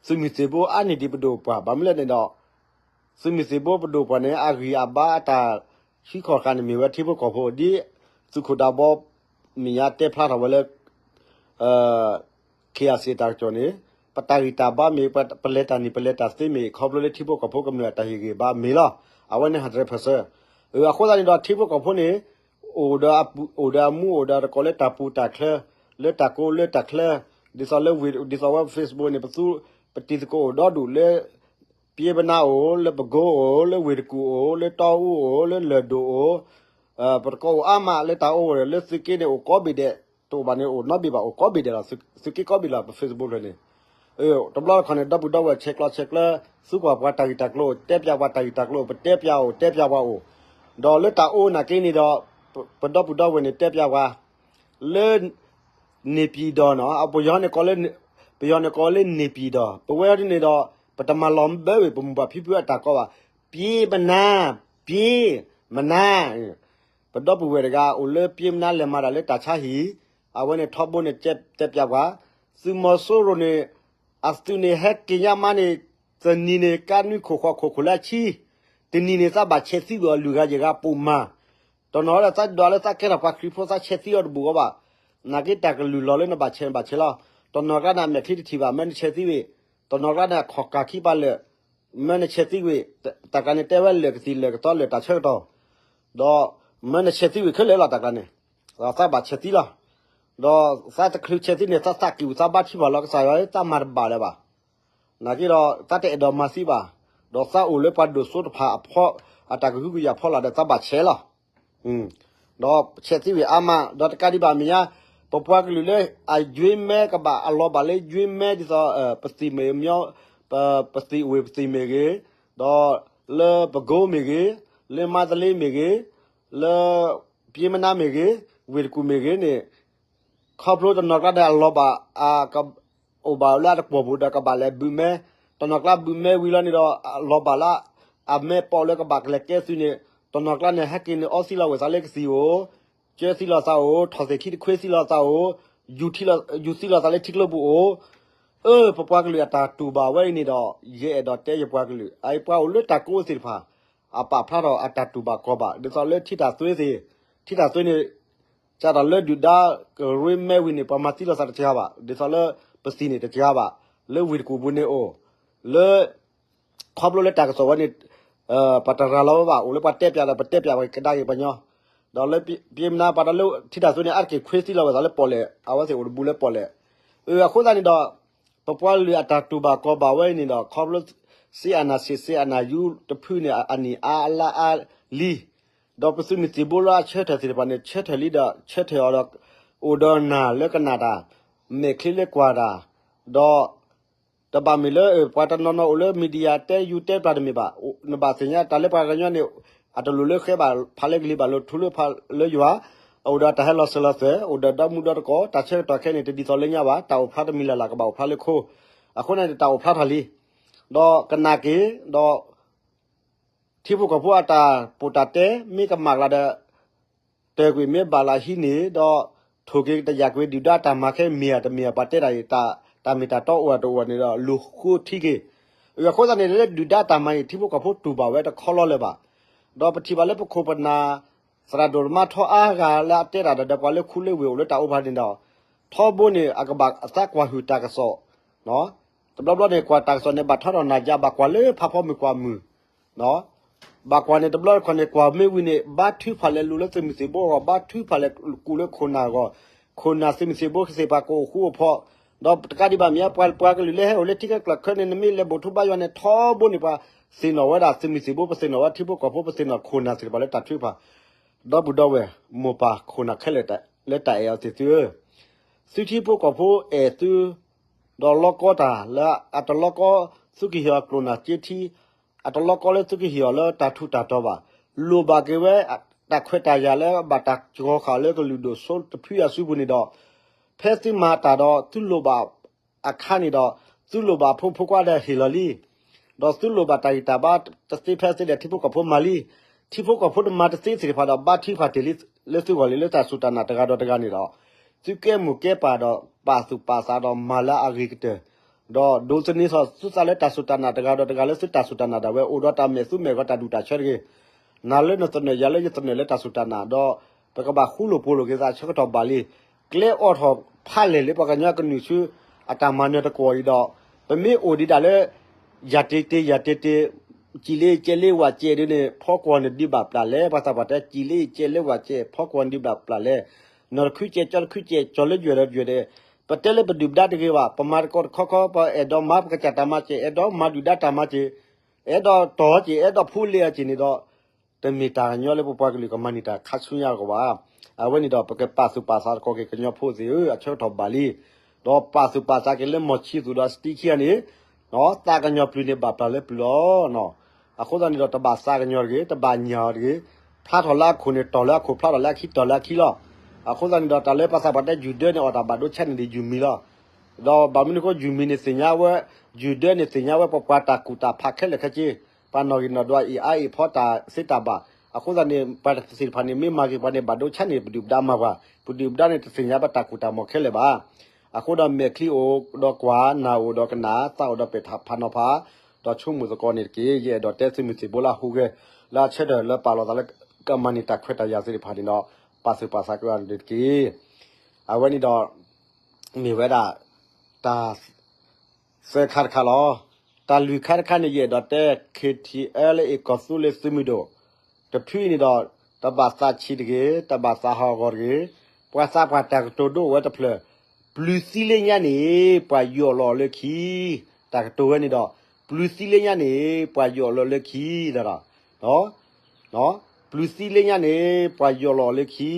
သုးမုၢ်သံၣ်ဘိအါန့ၢ်ဒံးပဒိၣ်ပှၢ် ဘၣ်မနုၤလဲၣ်န့ၣ်ဒီး သုးမုၢ်သံၣ်ဘိပဒိၣ်ပှၢ်န့ၣ် အဂံၢ်အဘါအတၢ်ဟံးခီၣ်ဃာ်န့ၣ်မ့ၢ်ဝဲထံဖိကီၢ်ဖိ ဒ်သုးခိၣ်ဒးဘီ မဲာ်ညါတဲဖျါထီၣ်ဝဲလၢ ခ့ၣ်အစ့ၣ်တၢ်ကစီၣ်န့ၣ် ပတၢ်ဂံၢ်တၢ်ဘါမ့ၢ် ပလဲၤတၢ်နံၣ်ပလဲၤတၢ်သ့မ့ၢ် ခီဖျိလၢထံဖိကီၢ်ဖိကမျၢၢ်အတၢ်ဟ့ၣ်ဂံၢ်ဘါမ့ၢ်လီၤ. အဝဲန့ၣ် ဟးတရဲၣ်ဖၢၣ်ဆၢ အဃိသတးန့ၣ်ဒီး ထံဖိကီၢ်ဖိန့ၣ် အိၣ်ဒီးအမူအိၣ်ဒီးတကိးလၢတၢ်ပူၤတၢ်ချၢ လၢတၢ်ကိးလၢတၢ်ချၢ ဒ်သိးလၢ ဒ်သိးဝဲ Facebook န့ၣ် ပသူ ပတံၤသကိးအိၣ်ဒီဒူၣ်လၢ ပျ့ပနါအိၣ် လၢပကိအိၣ် လၢဝ့ၢ်တကူၣ်အိၣ် လၢတီအူအိၣ် လၢလၢၢ်ဒိၣ်အိၣ် ပတကိးအိၣ်အါမးလၢတၢ်အိၣ်ဝဲလၢသုးက့န့ၣ် အိၣ်ကိးဘ့ၣ်ဒဲး တအိၣ်ဘၣ်န့ၣ် အိၣ်နီတဘ့ၣ်ဘၣ် အိၣ်ကိးဘ့ၣ်ဒဲးလီၤ သုးက့ကိးဘ့ၣ်လီၤ ပ Facebook လၢန့ၣ် တဘျီတခီၣ်န့ၣ် ဒီပုၢ်ဒီဝဲၢ်ဆဲးကျိးဆဲးကျၢ သူကွၢ်ပှၤတၢ်ဂ့ၢ်တၢ်ကျိၤ တဲပၠးပှၤတၢ်ဂ့ၢ်တၢ်ကျိၤ ပတဲပၠးအီၤ တဲပၠးပှၤအိၣ် ဒီးလၢတၢ်အိၣ်နာ်က့န့ၣ်ဒီး ပဒီပုၢ်ဒီဝဲၢ်န့ၣ် တဲပၠးပှၤ လၢ နေပြည်တော် နီၤ ပယီၤန့ၣ်ကိးလၢ ပယီၤန့ၣ်ကိးလၢ နေပြည်တော် ပဝဲဒ်န့ၣ်ဒီး ပတမၤလီၤဘၢဝဲ ပမိၢ်ပၢ်ဖံဖုအတၢ်ကိးဘၣ် ပျ့ပနါ ပျ့မနါ ပဒီပုၢ်ဝဲၢ်တဂၤ အိၣ်လၢပျ့မနါ လဲၤမၤတၢ်လၢတၢ်ဆါဟံၣ် အဝဲန့ၣ်ထီဘိန့ၣ် တဲပၠးပှၤ သုးမီၤစိရိၤန့ၣ် အသုးန့ၣ်ဟဲက့ၤညါမါန့ၣ် တနံၤန့ၣ် ကါနွံခိၣ်ဃီခိၣ်ခိၣ်လၢအဆံ တနံၤန့ၣ် သးဘၣ်ဆဲးသံဝဲအီၤ လွံၢ်ဂၤယဲၢ်ဂၤပိာ်မၤ တနီၤလၢသးဒွးလၢသးကဲထီၣ်ပှၤခရံာ်ဖိ သးဆဲးသံအီၤတဘူၣ်ဂီၢ်ဘၣ်. နာ်က့တၢ်ကလုၢ်လီၤလၢနဘၣ်ဆဲး နဘၣ်ဆဲးလီၤ. တနီၤကျါန့ၣ် အမဲာ်ချံတထံၣ်ဘၣ် မၢနဆဲးသံဝံၤ, တနီၤကျါန့ၣ် အခီၣ်ကၢ်ခံပာ်လၢာ်, မၢနဆဲးသံဝံၤ, တၢ်ကျါန့ၣ်တဲဝဲလၢာ်ကသံၣ်လၢာ်ကသီလၢာ်တၢ်ဆၢကတီၢ်, ဒီးမၢနဆဲးသံဝံၤခဲလၢာ်လီၤ တၢ်ကျါန့ၣ်, ဒီးသးဘၣ်ဆဲးသံလီၤ. ဒီးသးတချုးဆဲးသံန့ၣ် သးသးကံၢ်ပူၤသးဘါထံၣ်ဘၣ်လီၤ ကစၢ်ယွၤ သးမၤတဘၣ်လၢၤဘၣ်. နာ်က့ဒီး သးတအဲၣ်ဒိးမၤသံဘၣ်, ဒီးသးအိၣ်လၢပှၤဒိၣ်စိတဖၣ်အဖီ အတၢ်ကဟုကယာ်ဖီလာ်ဒီးသးဘၣ်ဆဲးလီၤ. ဒီးဆဲးသံဝံၤအါမး, ဒီးတကးဒံးဘၣ်မဲာ်ညါ, ပပှၤကလုာ်လၢအယွ့မဲကဘၣ်အလီၤဘၣ်လၢယွ့မဲဒ်သိး ပသံၣ်မ့ၢ်မညီ ပသံၣ်ဝ့ၢ်ပသံၣ်မ့ၢ်ဂ့ၤ, ဒီးလၢပကိမ့ၢ်ဂ့ၤ, လၢမါသလ့မ့ၢ်ဂ့ၤ, လၢပျ့မနါမ့ၢ်ဂ့ၤ, ဝ့ၢ်တကူၣ်မ့ၢ်ဂ့ၤန့ၣ် ခီဖျိတနီၤကျါဒီးအလီၤဘၣ် အက အိၣ်ဘၣ်လၢအတကွီၢ်ပူၤဒီးကဘၣ်လဲၤဘုးမဲ, တနီၤကျါဘုးမဲဝံၤလီၤန့ၣ်ဒီး အလီၤဘၣ်လၢ အမဲာ်ပီးလၢကဘၣ်ကလဲၤကဲသုးန့ၣ်, တနီၤကျါန့ၣ် ဟဲက့ၤန့ၣ်အီသံလီၤဝဲသးလၢကသံၣ်အိၣ်, ကၢသံလီၤသးအိၣ်, ထီၣ်သ့ၣ်ခံတခွ့သံလီၤသးအိၣ်, ယူၤသံလီၤသးလၢထံကျိပူၤအိၣ်, အၢ ပပှၤကလုာ်အတၢ်တူၢ်ဘၣ်ဝဲအံၤန့ၣ်ဒီး ယအဲၣ်ဒိးတဲယပှၤကလုာ် အပှၤအိၣ်လၢတၢ်ကိးသ့ၣ်တဖၣ် အပာ်ဖျါထီၣ်အတၢ်တူၢ်ဘၣ်ခီၣ်ဘၣ် ဒ်သိးလၢထံတၢ်သွ့သ့ၣ်, ထံတၢ်သွ့န့ၣ် ကးထီၣ်လၢဒုၣ်ဒါကရ့မဲဝံၤန့ၣ် ပှၤမၤသံလီၤသးတစှၤဘၣ်, ဒ်သိးလၢပသံၣ်န့ၣ်တစှၤဘၣ်, လၢဝ့ၢ်တကူၣ်ပူၤန့ၣ်အိၣ်, လၢ ခီဖျိလၢတၢ်ကစီၣ်ဝဲန့ၣ် ပတရၤလီၤဝဲဘၣ်, အိၣ်လၢပှၤတဲပၠးဒီး ပတဲပၠးပကဒါက့ၤပှၤညီ, ဒီးလၢပျ့မနါပှၤဒီးလၢထံတၢ်သွ့န့ၣ် အါတက့ၢ်ခွ့သံလီၤဝဲသးလၢပီၣ်လဲၣ်, အဝဲသ့ၣ်အိၣ်တဘူးလၢပီၣ်လဲၣ်, အဃိသတးန့ၣ်ဒီး ပပှၤကလုာ်အတၢ်တူၢ်ဘၣ်ခီၣ်ဘၣ်ဝဲအံၤန့ၣ်ဒီး ခီဖျိ စ့အာဏာရှင် စ့အာဏာယူ တဖုန့ၣ် အနံၣ်အါအလါအါလံ, ဒီးပသုးမုၢ်သံၣ်ဘိလၢအဆၢထၢၣ်သ့ၣ်တဖၣ်န့ၣ် ဆၢထၢၣ်လံဒီး ဆၢထၢၣ်အီၤဒီး အိၣ်ဒီးနၢ်လၢကနၣ်တၢ်, မဲာ်ချံလၢကွၢ်တၢ်, ဒီး တဘၣ်မ့ၢ်လၢ ပှၤတနီၤနီၤအိၣ်လၢ media တဲယူၤတဲပျးတမ့ၢ်ဘၣ်, နဘၣ်သ့ၣ်ညါတၢ်လၢပှၤကညီန့ၣ် အတလိၣ်လၢဃဲဘၣ်ဖးလၢကလံၤဘၣ်လိာ်ထူလၢဖးလၢယွၤ, အအိၣ်ဒီးတၢ်ဟဲလီၤစၢၤလီၤသွဲၣ်, အိၣ်ဒီးဒီမူဒီတကိး, တၢ်ဆၢကတီၢ်ခဲအံၤန့ၣ် တဒ်သိးလၢညါဘၣ်, တၢ်အိၣ်ဖျါတမံၤလၢ်လၢ်ကဘၣ်အိၣ်ဖျါလၢခိ, အဃိန့ၣ်တၢ်အိၣ်ဖျါထီၣ်လံ, ဒီးကနၣ်က့ၤ, ဒီး ထံဖိကီၢ်ဖိအတၢ်ပိာ်တၢ်တဲ မ့ၢ်ကမၣ်ကလၤဒီး တၢၢ်ကွံာ်မ့ၢ်ဘၣ်လၢဟံးန့ၢ်, ဒီးထိၣ်က့ၤတယာ်ကွံာ်ဒုၣ်ဒါတၢ်မၤခဲမ့ၢ်ဧါတမ့ၢ်ဧါ ပှၤတဲတၢ်အံၤ တၢ်မ့ၢ်တၢ်တီအိၣ်ဧါတအိၣ်ဧါန့ၣ်ဒီး လူၤဃုထံက့ၤ, အဃိသတးန့ၣ် လၢဒုၣ်ဒါတၢ်မၤအံၤ ထံဖိကီၢ်ဖိတူၢ်ဘၣ်ဝဲတခီလီၤလၢၤဘၣ်, ဒီးပထံၣ်ဘၣ်လၢပခိၣ်ပနၢ် သရၣ်ဒိၣ်တမါထီအါဂၤလၢအတဲတၢ်ဒီး ဒီးပှၤလၢခူလၢဝ့ၢ်အိၣ်လၢတၢ်အိၣ်ဖးန့ၣ်ဒီး ထီဘိန့ၣ် အကဘၣ်အသးကွၢ်ဟုၣ်တၢ်ကစီၣ်, တဘျီဘျီန့ၣ် ကွၢ်တၢ်ကစီၣ်န့ၣ် ဘၣ်ထီထီၣ်နၤယါ ဘၣ်ကွၢ်လၢဖးဖီမုၢ်ကွၢ်မုၢ်, ဘၣ်ကွၢ်န့ၣ် တဘျီတခီၣ်န့ၣ် ကွၢ်မ့ၢ်ဝံၤန့ၣ် ဘါထုကဖၣ်လဲၤလူၤလၢသုးမုၢ်သံၣ်ဘိအဂီၢ်, ဘါထုကဖၣ်လဲၤကူၣ်လၢခိၣ်နၢ်အဂီၢ်, ခိၣ်နၢ်သုးမုၢ်သံၣ်ဘိကသ့ၣ်ပှၤကအိၣ်ဃူအိၣ်ဖိး, ဒီးတကးဒံးဘၣ်မ့ၢ် ပှၤပှၤကလုာ်လၢဟဲအိၣ်လၢထံချၢကီၢ်ချၢန့ၣ် နမ့ၢ်လဲၤဘိၣ်ထူဘါယွၤန့ၣ် ထီဘိန့ၣ် ပှၤသ့ၣ်နီၣ်ဝဲဒၣ်သုးမုၢ်သံၣ်ဘိ, ပသ့ၣ်နီၣ်ဝဲထံဖိကီၢ်ဖိ, ပသ့ၣ်နီၣ်ခိၣ်နၢ်သ့ၣ်တဖၣ်လၢတၢ်ထုကဖၣ်, ဒီပုၢ်ဒီဝဲၢ် မိၢ်ပၢ်ခိၣ်နၢ်ခဲလၢာ်လၢတၢ်အဲၣ်အီၤသ့ၣ်သုဧၢ, သုထံဖိကီၢ်ဖိအဲၣ်သု ဒီးလီကီတၢ်လၢအတလီကီ သုကဟ့ၣ်အီၤကျိၣ်နၢ်စ့ထံ, အတလီကီလၢသုကဟ့ၣ်အီၤလၢတၢ်ထူးတၢ်တီၤဘၣ်. လိၣ်ဘၣ်က့ၤဝဲတၢ်ခွဲးတၢ်ယာ်လၢဘၣ်တၢ်ကီၤဃာ်လၢကလုာ်ဒိၣ်စိတဖုအစုပူၤန့ၣ်ဒီး, ဖဲသုမၤတၢ်ဒီးသုလိၣ်ဘၣ်အခါန့ၣ်ဒီး, သုလိၣ်ဘၣ်ဖိမုၣ်ဖိခွါဒီးဟ့ၣ်လီၤလံ ဒီးသုလိၣ်ဘၣ်တၢ်ဂံၢ်တၢ်ဘါတသ့ဖဲသ့ဒီး ထံဖိကီၢ်ဖိမၤလံ. ထံဖိကီၢ်ဖိတမၤတသ့သ့ၣ်တဖၣ်ဒီး ဘါထုကဖၣ်တ့ၢ်လံလၢသုဂီၢ်လံ လၢတၢ်စူၢ်တၢ်နာ်တဂၤဒီးတဂၤန့ၣ်ဒီး, သုကဲမိၢ်ကဲပၢ်ဒီးပာ်သူၣ်ပာ်သးဒီးမၤလၢအဂ့ၤကတၢၢ်, ဒီးဒိးသန့ၤထီၣ်သုသးလၢတၢ်စူၢ်တၢ်နာ်တဂၤဒီးတဂၤလၢသုတၢ်စူၢ်တၢ်နာ်ဒၣ်ဝဲ အိၣ်ဒီးတၢ်မဲာ်သူမဲာ်ဂီၤတၢ်ဒူၣ်တၢ်ဆၢတဂ့ၤ. နၤလၢနသနၢၣ် ယၤလၢယသနၢၣ်လၢတၢ်စူၢ်တၢ်နာ်ဒီး, ပကဘၣ်ဃူလိာ်ဖိးလိာ်က့ၤသးဆၢကတီၢ်ဘၣ်လံ. ကျဲအိးထီၣ်ဖးလဲၢ်လၢပှၤကညီကနုာ်ဆူ အတၢ်မၤနၢၤတကွီၢ်အံၤဒီး, ပမ့ၢ်အိၣ်ဒံးဒၣ်လၢ ယၤတ့တ့ ယၤတ့တ့, စံၣ်လၢယကဲလၢဝးကဲဒ်န့ၣ် ဖီကွီၢ်နဒုးဘၣ်ပျၢ်လဲၣ်. ပှၤသးပှၢ်တဲ စံၣ်လၢယကဲလၢဝးကဲ ဖီကွီၢ်နဒုးဘၣ်ပျၢ်လဲၣ်. နီၢ်တခုကဲးကၠီတခုကဲး ကၠီလၢယွဲၢ်ဒီးယွဲၢ်ဒီး, ပတဲလၢပဒုၣ်ပဒါတဂ့ၤဘၣ်. ပမၤတကိးတခီခီ ပအဲၣ်ဒိးမၤပကစၢ်တၢ်မၤစဲး, အဲၣ်ဒိးမၤဒုၣ်ဒါတၢ်မၤစဲး, အဲၣ်ဒိးတီၢ်စဲး, အဲၣ်ဒိးဖိလ့အီၤစဲးန့ၣ်ဒီး, တမ့ၢ်တၢ်ကညီလၢပပှၤကလုာ်ကမၤန့ၢ်တၢ်ခါဆူညါတဂီၢ်ဘၣ်. အဝဲန့ၣ်ဒီး ပကပာ်သူၣ်ပာ်သးတကီၢ်က့ၤကညီဖိသ့ၣ်ဧၢ, အဆၢကတီၢ်ဘၣ်လံ. ဒီးပာ်သူၣ်ပာ်သးက့ၤလၢ မီၢ်ဆံသူၣ်ဒီး စတံခံဂၤန့ၣ်, သးကညီၤပျုၤန့ၣ် ဘၣ်ပျၢ်လၢပျုၤလီၤ. အဃိသတးန့ၣ်ဒီး တဘၣ်သးကညီၤတဂ့ၤ, တဘၣ်ညၣ်အီၤတဂ့ၤ. ဖျါထီၣ်လၢအခိၣ်န့ၣ် တီၢ်လၢအခိၣ်, ဖျါထီၣ်လၢအခံ တီၢ်လၢအခံလီၤ. အဃိသတးန့ၣ်ဒီး တၢ်လၢပှၤသးပှၢ်တဲ ယူၢ်ဒၢန့ၣ် အီၣ်တၢ်ဘၣ်ဒိဆါန့ၣ်ဒီး ယူၢ်မံၤလီၤ. ဒီးဘၣ်မနုၤအဃိ ယူၢ်မံၤန့ၣ်သ့ၣ်ညါဝဲ, ယူၢ်ဒၢန့ၣ်သ့ၣ်ညါဝဲ ပပှၤတၢ်ကူၣ်တၢ်ဖးခဲလၢာ်ခဲဆ့, ပှၤနီၣ်ဂံၢ်နီၣ်ဒွးအံၣ်အါအံၣ်ဖီတၢ်သ့တၢ်ဘၣ်. အဃိသတးန့ၣ် ပှၤသ့ၣ်တဖၣ်န့ၣ် မ့ၢ်မၤဂ့ၤပှၤန့ၣ် ဘၣ်ဒိဆါန့ၣ် ပဒုၣ်ပဒါမၤပှၤ, ပဒုၣ်ပဒါန့ၣ် တသ့ၣ်ညါဘၣ်တၢ်ကူၣ်တၢ်မီၤခဲလၢာ်ဘၣ်. အဃိဒီးမဲာ်ချံအိၣ်ဒီးကွၢ်, နၢ်အိၣ်ဒီးကနၣ်, သးအိၣ်ဒီးပဲာ်ဖးနီၤဖး, ဒီးဆိကမိၣ်သကိးန့ၣ်တက့ၢ်. ယအဲၣ်ဒိးတဲသုးမုၢ်သံၣ်ဘိလၢအဟူးဂဲၤ, လၢအဆၢထၢၣ်လၢပာ်လီၤသးလၢကမၤန့ၢ်တၢ်ခွဲးတၢ်ယာ်သ့ၣ်တဖၣ်န့ၣ်ဒီး, ပာ်သူၣ်ပာ်သးက့ၤအီၤန့ၣ်တက့ၢ်. အဝဲန့ၣ်ဒီး မ့ၢ်ဝဲဒၣ် တၢ်သၢခါတခါလီၤ. တၢ်လွံၢ်ခါတခါန့ၣ် ယအဲၣ်ဒိးတဲ KTLA ကီၢ်သူလ့ၤသုးမုၢ်ဒိၣ် တဖုအံၤန့ၣ်ဒီး တဘၣ်သးဆံးတဂ့ၤ, တဘၣ်သးဟးဂီၤတဂ့ၤ. ပှၤသးပှၢ်တၢ်ကတိၤဒိအိၣ်ဝဲတဖျၢၣ်, ပျုၤသံလၢညါန့ၣ် ပှၤယီၢ်လီၤအီၤလၢခံ, တၢ်ကတိၤဝဲန့ၣ်ဒီး ပျုၤသံလၢညါန့ၣ် ပှၤယီၢ်လီၤအီၤလၢခံ, ဒီး ပျုၤသံလၢညါန့ၣ် ပှၤယီၢ်လီၤအီၤလၢခံ,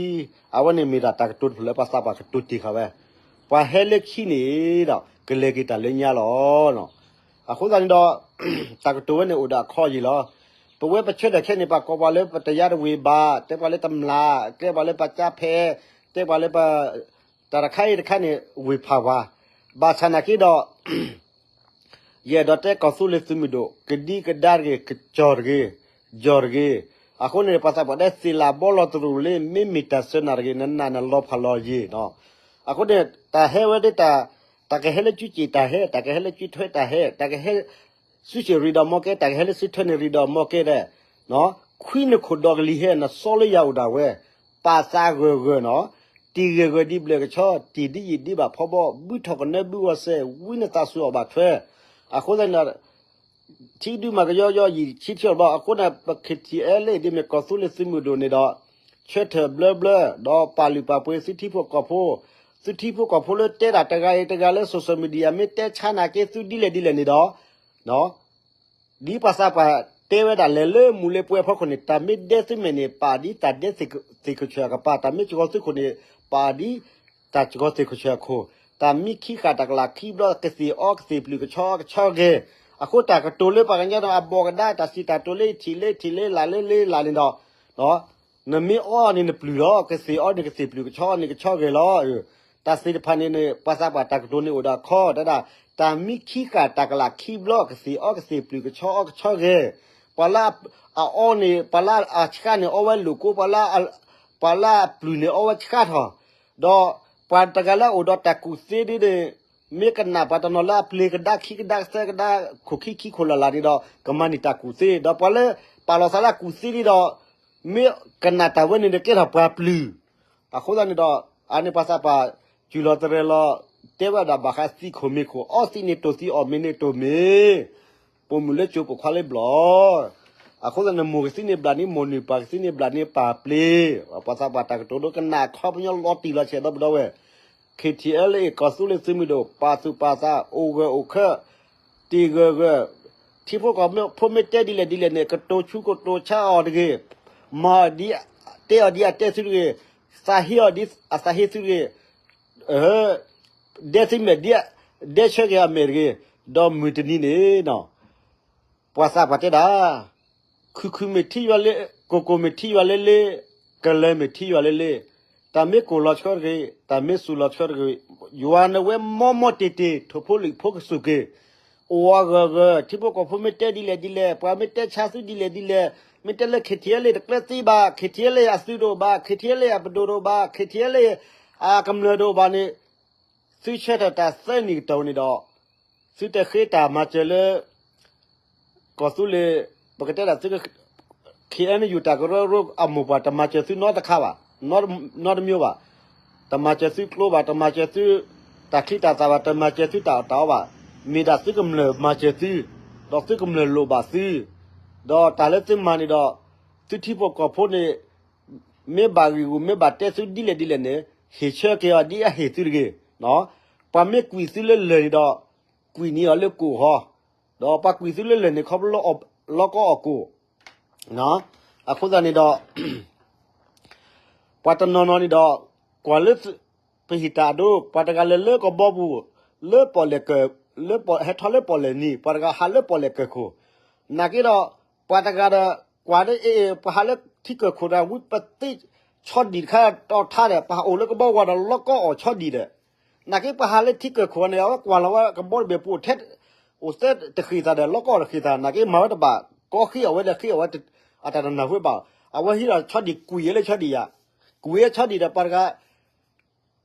အဝဲန့ၣ်မ့ၢ်ဒၣ်တၢ်ကတိၤတဖျၢၣ်လၢပှၤသးပှၢ်ကတိၤတ့ၢ်ဃာ်ဝဲ, ပှၤဟဲလၢခံန့ၣ်ဒီး ကလဲၤက့ၤတၢ်လၢညါလီၤ. အဃိသတးန့ၣ်ဒီး တၢ်ကတိၤဝဲန့ၣ်အိၣ်ဒီးအခီယံာ်လီၤ. ပဝဲပဆၢထၢၣ်ခဲန့ၣ် ပှၤကိးပှၤလၢပတယါတဝ့ၤဘၣ်, တဲပှၤလၢတမျၢ်, တဲပှၤလၢပကၠါဖဲ, တဲပှၤလၢပ တၢ်တခါအံၤတခါန့ၣ် ဝ့ၢ်ဖးဝါ, ဘၣ်ဆၣ်နာ်က့ဒီး ယအဲၣ်ဒိးတဲကီၢ်သူလ့ၤသုးမုၢ်ဒိၣ် ကဒံကဒါတဂ့ၤ, ကစီၣ်တဂ့ၤ, ယီၢ်တဂ့ၤ, အဃိန့ၣ် ပှၤသးပှၢ်တဲသ့ၣ်လၢဘီလီၤတရူးလ့ မ့မ့ၢ်တၢ်စၢနၤတဂ့ၤ နနၢ်နလီၤဖးလီၤယံာ်နီၤ. အဃိန့ၣ် တၢ်ဟဲဝဲဒၣ် တၢ်ကဟဲလၢကၠူကၠ့ၣ်တၢ်ဟဲ, တၢ်ကဟဲလၢကၠူထွဲတၢ်ဟဲ, တၢ်ကဟဲ စုစ့ၣ်ရံဒီးမီကဲ, တၢ်ကဟဲလၢစုထွဲန့ၣ်ရံဒီးမီကဲဒဲး, ခွံနခိၣ်ဒီကလံၤဟဲ နစီလၢယၤအိၣ်ဒၣ်ဝဲ, ပာ်သးဂၢၢ်ဂၢၢ်နီၤ, တံၢ်ဂၢၢ်ဂၢၢ်ဒံးဘျၢၣ်ကဆီ, တံၢ်ဒ်ယံာ်ဒံးဘၣ်ဖီဘီ, ဘုထီၣ်ကနၢဘုဂီၤစဲး, ဝံနသးစူၤအီၣ်ဘၣ်ထွဲ, အဃိသတးန့ၣ်ဒီး ထံဒုမၤကယီယီယံာ်ထံထံအီၣ်ဘီ, အဃိန့ၣ် ပ KTLA ဒ်မ့ၢ်ကီၢ်သူလ့ၤသုးမုၢ်ဒိၣ်န့ၣ်ဒီး ဆၢထၢၣ်ဘျၢဘျၢ, ဒီးပာ်လုၢ်ပာ်ပှ့ၤသုထံဖိကီၢ်ဖိ, သုထံဖိကီၢ်ဖိလၢတဲဒၣ်တဂၤအံၤတဂၤလၢ social media မ့ၢ်တဲဆါနာ်က့သုဒ်လဲၣ်ဒ်လဲၣ်န့ၣ်ဒီး ဒ်ပှၤသးပှၢ်တဲဝဲဒၣ်လဲၤလၢမူးလ့ပှဲၤအဖီခိၣ်န့ၣ် တၢ်မ့ၢ်ဒဲသုမဲာ်န့ၣ် ပာ်ဒ်တၢ်ဒဲသ့ၣ်ကဆီၣ်အကပၤ, တၢ်မ့ၢ်စှီၤသုခိၣ်န့ၣ် ပာ်ဒ်တၢ်စှီၤသ့ၣ်ကဆီၣ်အခိၣ်, တၢ်မံခံဃာ်တၢ်ကလးခံဘျီ ကသ့ၣ်အီကသ့ၣ်ပျုၢ်ကဆီအီကဆီဂဲၤ, အဃိတၢ်ကတိၤလၢပှၤကညီဒီးအဘီကဒါ တၢ်စံးတၢ်ကတိၤလၢထံၣ်လၢထံၣ်လၢလၢလၢလၢန့ၣ်ဒီး နမ့ၢ်အီန့ၣ်နပျုၢ်လီၤ, ကသ့ၣ်အီန့ၣ်ကသ့ၣ်ပျုၢ်ကဆီအီန့ၣ်ကဆီဂဲၤလီၤ. တၢ်သ့ၣ်တဖၣ်န့ၣ်န့ၣ် ပှၤသးပှၢ်တၢ်ကတိၤန့ၣ်အိၣ်ဒီးအခီ, တဲဒၣ် တၢ်မံခံဃာ်တၢ်ကလးခံဘျီ ကသ့ၣ်အီကသ့ၣ်ပျုၢ်ကဆီအီကဆီဂဲၤ, ပှၤလၢအအီန့ၣ် ပှၤလၢအဆှါန့ၣ်အီဝဲလိာ်ကိး, ပှၤလၢအပျုၢ်န့ၣ်အီဝဲဆှါထီၣ်, ဒီးပှၤတဂၤလၢအအိၣ်ဒီးတၢ်ကူၣ်သ့ဒ်န့ၣ် မ့ၢ်ကနၣ်ပှၤတနီၤလၢအပျ့ၤကဒါခံကဒါသၢကဒါ ခိၣ်ခံခံခိၣ်လၢ်လၢ်န့ၣ်ဒီး ကမၤန့ၢ်တၢ်ကူၣ်သ့, ဒီးပှၤလၢပာ်လီၤသးလၢအကူၣ်သ့န့ၣ်ဒီး မ့ၢ်ကနၣ်တၢ်ဝဲန့ၣ်ဒီးကဲထီၣ်ပှၤပျုၢ်, အဃိသတးန့ၣ်ဒီး အန့ၣ်ပှၤသးပှၢ် စူၤလီၤတရဲၤလီၤ တဲဝဲဒၣ်ဘၣ်ဃးသံခိၣ်မ့ၢ်ခိၣ် အီသံးန့ၣ်တိၢ်သံး အီၣ်မ့ၤန့ၣ်တိၢ်မ့ၤ ပိာ်မုၣ်လၢကၠိပိာ်ခွါလၢဘျီၣ်, အဃိသတးန့ၣ် မိၢ်ကသံန့ၢ်ဘျၣ်န့ၣ်မိၢ်နုၢ် ပၢ်ကသံန့ၢ်ဘျၣ်န့ၣ်ပၢ်ပျ့ၤ, ပှၤသးပှၢ်တၢ်ကတိၤဒိကနၣ်အခီပညီလီၤတံၢ်လီၤဆဲးဒီပုၢ်ဒီဝဲၢ်, KTLA ကီၢ်သူလ့ၤသုးမုၢ်ဒိၣ် ပာ်သူၣ်ပာ်သး အိၣ်ဂၢၢ်အိၣ်ခၢၣ်, တံၢ်ဂၢၢ်ဂၢၢ်, ထံဖိကီၢ်ဖိမ့ၢ်တဲဒ်လဲၣ်ဒ်လဲၣ်န့ၣ် ကတိၤဆူကတိၤဆါအီၤတဂ့ၤ, မၤအီၤဒ် တဲအီၤဒ်အတဲသုတဂ့ၤ, သးဟ့အီၤဒ်အသးဟ့သုတဂ့ၤ ဒဲသုမဲာ်ဒ် ဒဲဆၢက့ၤအမဲာ်တဂ့ၤ, ဒီးမုၢ်တနံၤန့ၣ် ပှၤသးပှၢ်တဲဒၣ်, ခုၣ်ခုၣ်မ့ၢ်ထံယွၤလၢ ကိၢ်ကိၢ်မ့ၢ်ထံယွၤလၢလ့, ကလၢၤမ့ၢ်ထံယွၤလၢလ့, တၢ်မ့ၢ်ကိၢ်လီၤဆှၢတဂ့ၤ, တၢ်မ့ၢ်စူၤလီၤဆှၢတဂ့ၤ, ယွၤနဝဲမီမီတ့ၢ်တ့ၢ် ထိၣ်ဖိလံၣ်ဖိကစူၢ်က့ၤ, အိၣ်အဂၢၢ်ဂၢၢ်, ထံဖိကီၢ်ဖိမ့ၢ်တဲဒ်လဲၣ်ဒ်လဲၣ်, ပှၤမ့ၢ်တဲဆါသုဒ်လဲၣ်ဒ်လဲၣ်, မ့ၢ်တဲလၢ KTLA တကျၢၤသ့ဘၣ်, KTLA အသုးတအိၣ်ဘၣ်, KTLA အပဒိၣ်တအိၣ်ဘၣ်, KTLA အကမျၢၢ်တအိၣ်ဘၣ်န့ၣ် သုဆၢထၢၣ်တၢ်သၢနံၣ်ကတီၢ်န့ၣ်ဒီး သုတဃ့တၢ်မၤစၢၤလၢ ကီၢ်သူလ့ၤ ပကတဲဒၣ်သု KNU တၢ်ကရၢကရိအမိၢ်ပှၢ် တမၤစၢၤသုနီတခါဘၣ်, နီတမံၤဘၣ်, တမၤစၢၤသုကျိဘၣ်, တမၤစၢၤသုတၢ်ချံတၢ်သၣ်ဘၣ်, တမၤစၢၤသုတၢ်အီၣ်တၢ်အီဘၣ်, မ့ၢ်ဒၣ်သုကမျၢၢ်မၤစၢၤသု, ဒီးသုကမျၢၢ်လိၣ်ဘၣ်သု, ဒီးတၢ်လၢသုမၤန့ၣ်ဒီး သုထံဖိကီၢ်ဖိန့ၣ် မ့ၢ်ဘၣ်ဂံၢ်ဂူာ် မ့ၢ်ဘၣ်တဲသုဒ်လဲၣ်ဒ်လဲၣ်န့ၣ် ဟ့ၣ်ဆၢက့ၤအီၤဒ်အဟ့ၣ်သုတဂ့ၤ. ပှၤမ့ၢ်ကွံာ်သုလၢလၢၢ်န့ၣ်ဒီး ကွံာ်န့ၢ်အီၤလၢကိၣ်ဟီ, ဒီးပှၤကွံာ်သုလၢလၢၢ်န့ၣ် ခီဖျိလီၤကီအီၣ်ကိၣ်, အဃိသတးန့ၣ်ဒီး ပှၤတနီၤနီၤန့ၣ်ဒီး ကွၢ်လၢ ပဟံၣ်တၢ်အဒိ, ပှၤတဂၤလဲၤလၢကဘီပူၤ, လၢပီၣ်လဲၣ်ကၢၢ်, ဟဲထီၣ်လၢပီၣ်လဲၣ်နံၤ, ပှၤတဂၤဟးလၢပီၣ်လဲၣ်ကၢၢ်ခိၣ်, နာ်က့ဒီး ပှၤတဂၤဒီး ကွၢ်ဒ်အံၤ ပှၤဟးလၢထံကၢၢ်ခိၣ်ဒီး ဝံပသ့ၣ်ဆီဒံၣ်တခါတီထါဒီး ပှၤဟးအိၣ်လၢကဘီဝါဒီး လီၤကီအီၣ်ဆီဒံၣ်ဒီး, နာ်က့ပှၤဟးလၢထံကၢၢ်ခိၣ်န့ၣ် အဝဲကွၢ်လီၤဝဲကဘီတဘ့ၣ်ပူၤထဲ အိၣ်သၢတဃ့ၢ်သးဒီး လီၤကီအီၣ်တဃ့ၢ်သး, နာ်က့မၤဝဲတဘၣ်, ကီဃ့အီၣ်ဝဲဒီးဃ့အီၣ်ဝဲ အတၢ်တနၢ်ဟူဘၣ်, အဝဲဟံးဒီးဆီဒံၣ်ကွံာ်လၢဆီဒံၣ်ယၤ, ကွံာ်လၢဆီဒံၣ်ဒီးပှၤတဂၤ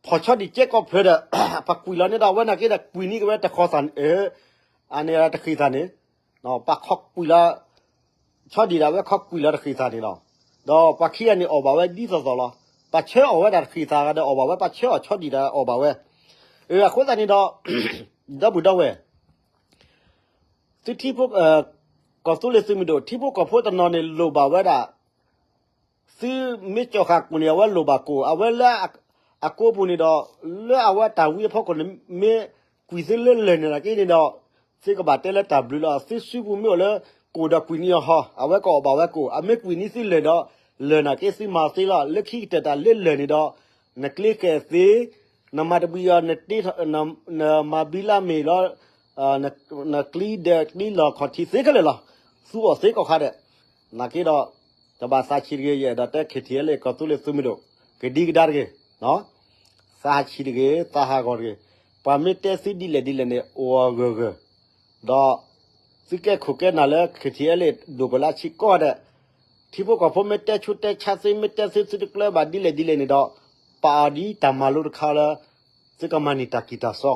ဖီၣ်ဆီဒံၣ်ကဲကီၢ်ဖျၢၣ်ဒီး ပှၤကွံာ်လီၤန့ၣ်ဒီး အဝဲနာ်က့ဒီးကွံာ်န့ၢ်က့ၤဝဲတဃီသးန့ၣ်, အန့ၣ်တဃ့ၢ်သးန့ၣ်, ပှၤခီကွံာ်လီၤ ဆီဒံၣ်ဒီး အဝဲခီကွံာ်လီၤတဃ့ၢ်သးန့ၣ်လီၤ. ဒီးပှၤခံဂၤန့ၣ်အီၣ်ဘၣ်ဝဲဒ်သိးသိးလီၤ. ပှၤဆၢအီၣ်ဝဲဒၣ်တဃ့ၢ်သးဒီးအီၣ်ဘၣ်ဝဲ, ပှၤဆၢအီၣ်ဆီဒံၣ်ဒီးအီၣ်ဘၣ်ဝဲ. အဃိသတးန့ၣ်ဒီး ဒီပုၢ်ဒီဝဲၢ် သုထံဖိ ကီၢ်သူလ့ၤသုးမုၢ်ဒိၣ် ထံဖိကီၢ်ဖိတနီၤန့ၣ်လိၣ်ဘၣ်ဝဲဒၣ် သုမ့ၢ်ကၠီၣ်ဃာ်ကိၣ်န့ၣ် အဝဲလိၣ်ဘၣ်ကိၣ်, အဝဲလၢအကိပူၤန့ၣ်ဒီး လၢအဝဲတၢ်ဝံအဖီခိၣ်န့ၣ် မ့ၢ်ကွံာ်သုလၢလၢၢ်န့ၣ်နာ်က့န့ၣ်ဒီး သုကဘၣ်တဲလၢတၢ်ဘျုးလီၤ. သုစုပူၤမ့ၢ်အိၣ်လၢကိၣ်ဒီးကွံာ်န့ၢ်အီၤဟီ, အဝဲကအီၣ်ဘၣ်ဝဲကိၣ်, အမ့ၢ်ကွံာ်န့ၢ်သုလၢၢ်ဒီး လၢၢ်နာ်က့သုမၤသ့လီၤ. လၢခံကတၢၢ်တၢ်လၢလၢၢ်န့ၣ်ဒီး နကျ့ကဲၣ်သ့, နမၤတဘှံးအီၤ နတ့ထီၣ်, နမၤဘံလၢမ့ၢ်လီၤ, နကျံဒၢးကျံလီၢ်ခီၣ်ထံးသ့ခဲလၢာ်လီၤ. သူအီၤသ့ကီၢ်ခါဒီး, နာ်က့ဒီး တဘၣ်သးဆံးတဂ့ၤ, ယအဲၣ်ဒိးတဲ ခံထံၣ်အဲလ့ၣ် ကီၢ်သူလ့ၤသုးမုၢ်ဒိၣ် ကဒံကဒါတဂ့ၤ, သးဟးဆံးတဂ့ၤ, သးဟးဂီၤတဂ့ၤ. ပှၤမ့ၢ်တဲသုဒ်လဲၣ်ဒ်လဲၣ်န့ၣ် အိၣ်အဂၢၢ်ဂၢၢ်, ဒီး သုကဲခိၣ်ကဲနၢ်လၢ ခံထံၣ်အဲလ့ၣ် ဒိၣ်ပလၢဆံးကီးဒီး, ထံဖိကီၢ်ဖိမ့ၢ်တဲဆူးတဲဆါသု မ့ၢ်တဲသု သုတကျၢၤဘၣ်ဒ်လဲၣ်ဒ်လဲၣ်န့ၣ်ဒီး, ပာ်အီၤဒ်တၢ်မၤလိတခါလၢ သုကမၤန့ၢ်တၢ်ကံၢ်တၢ်စီ,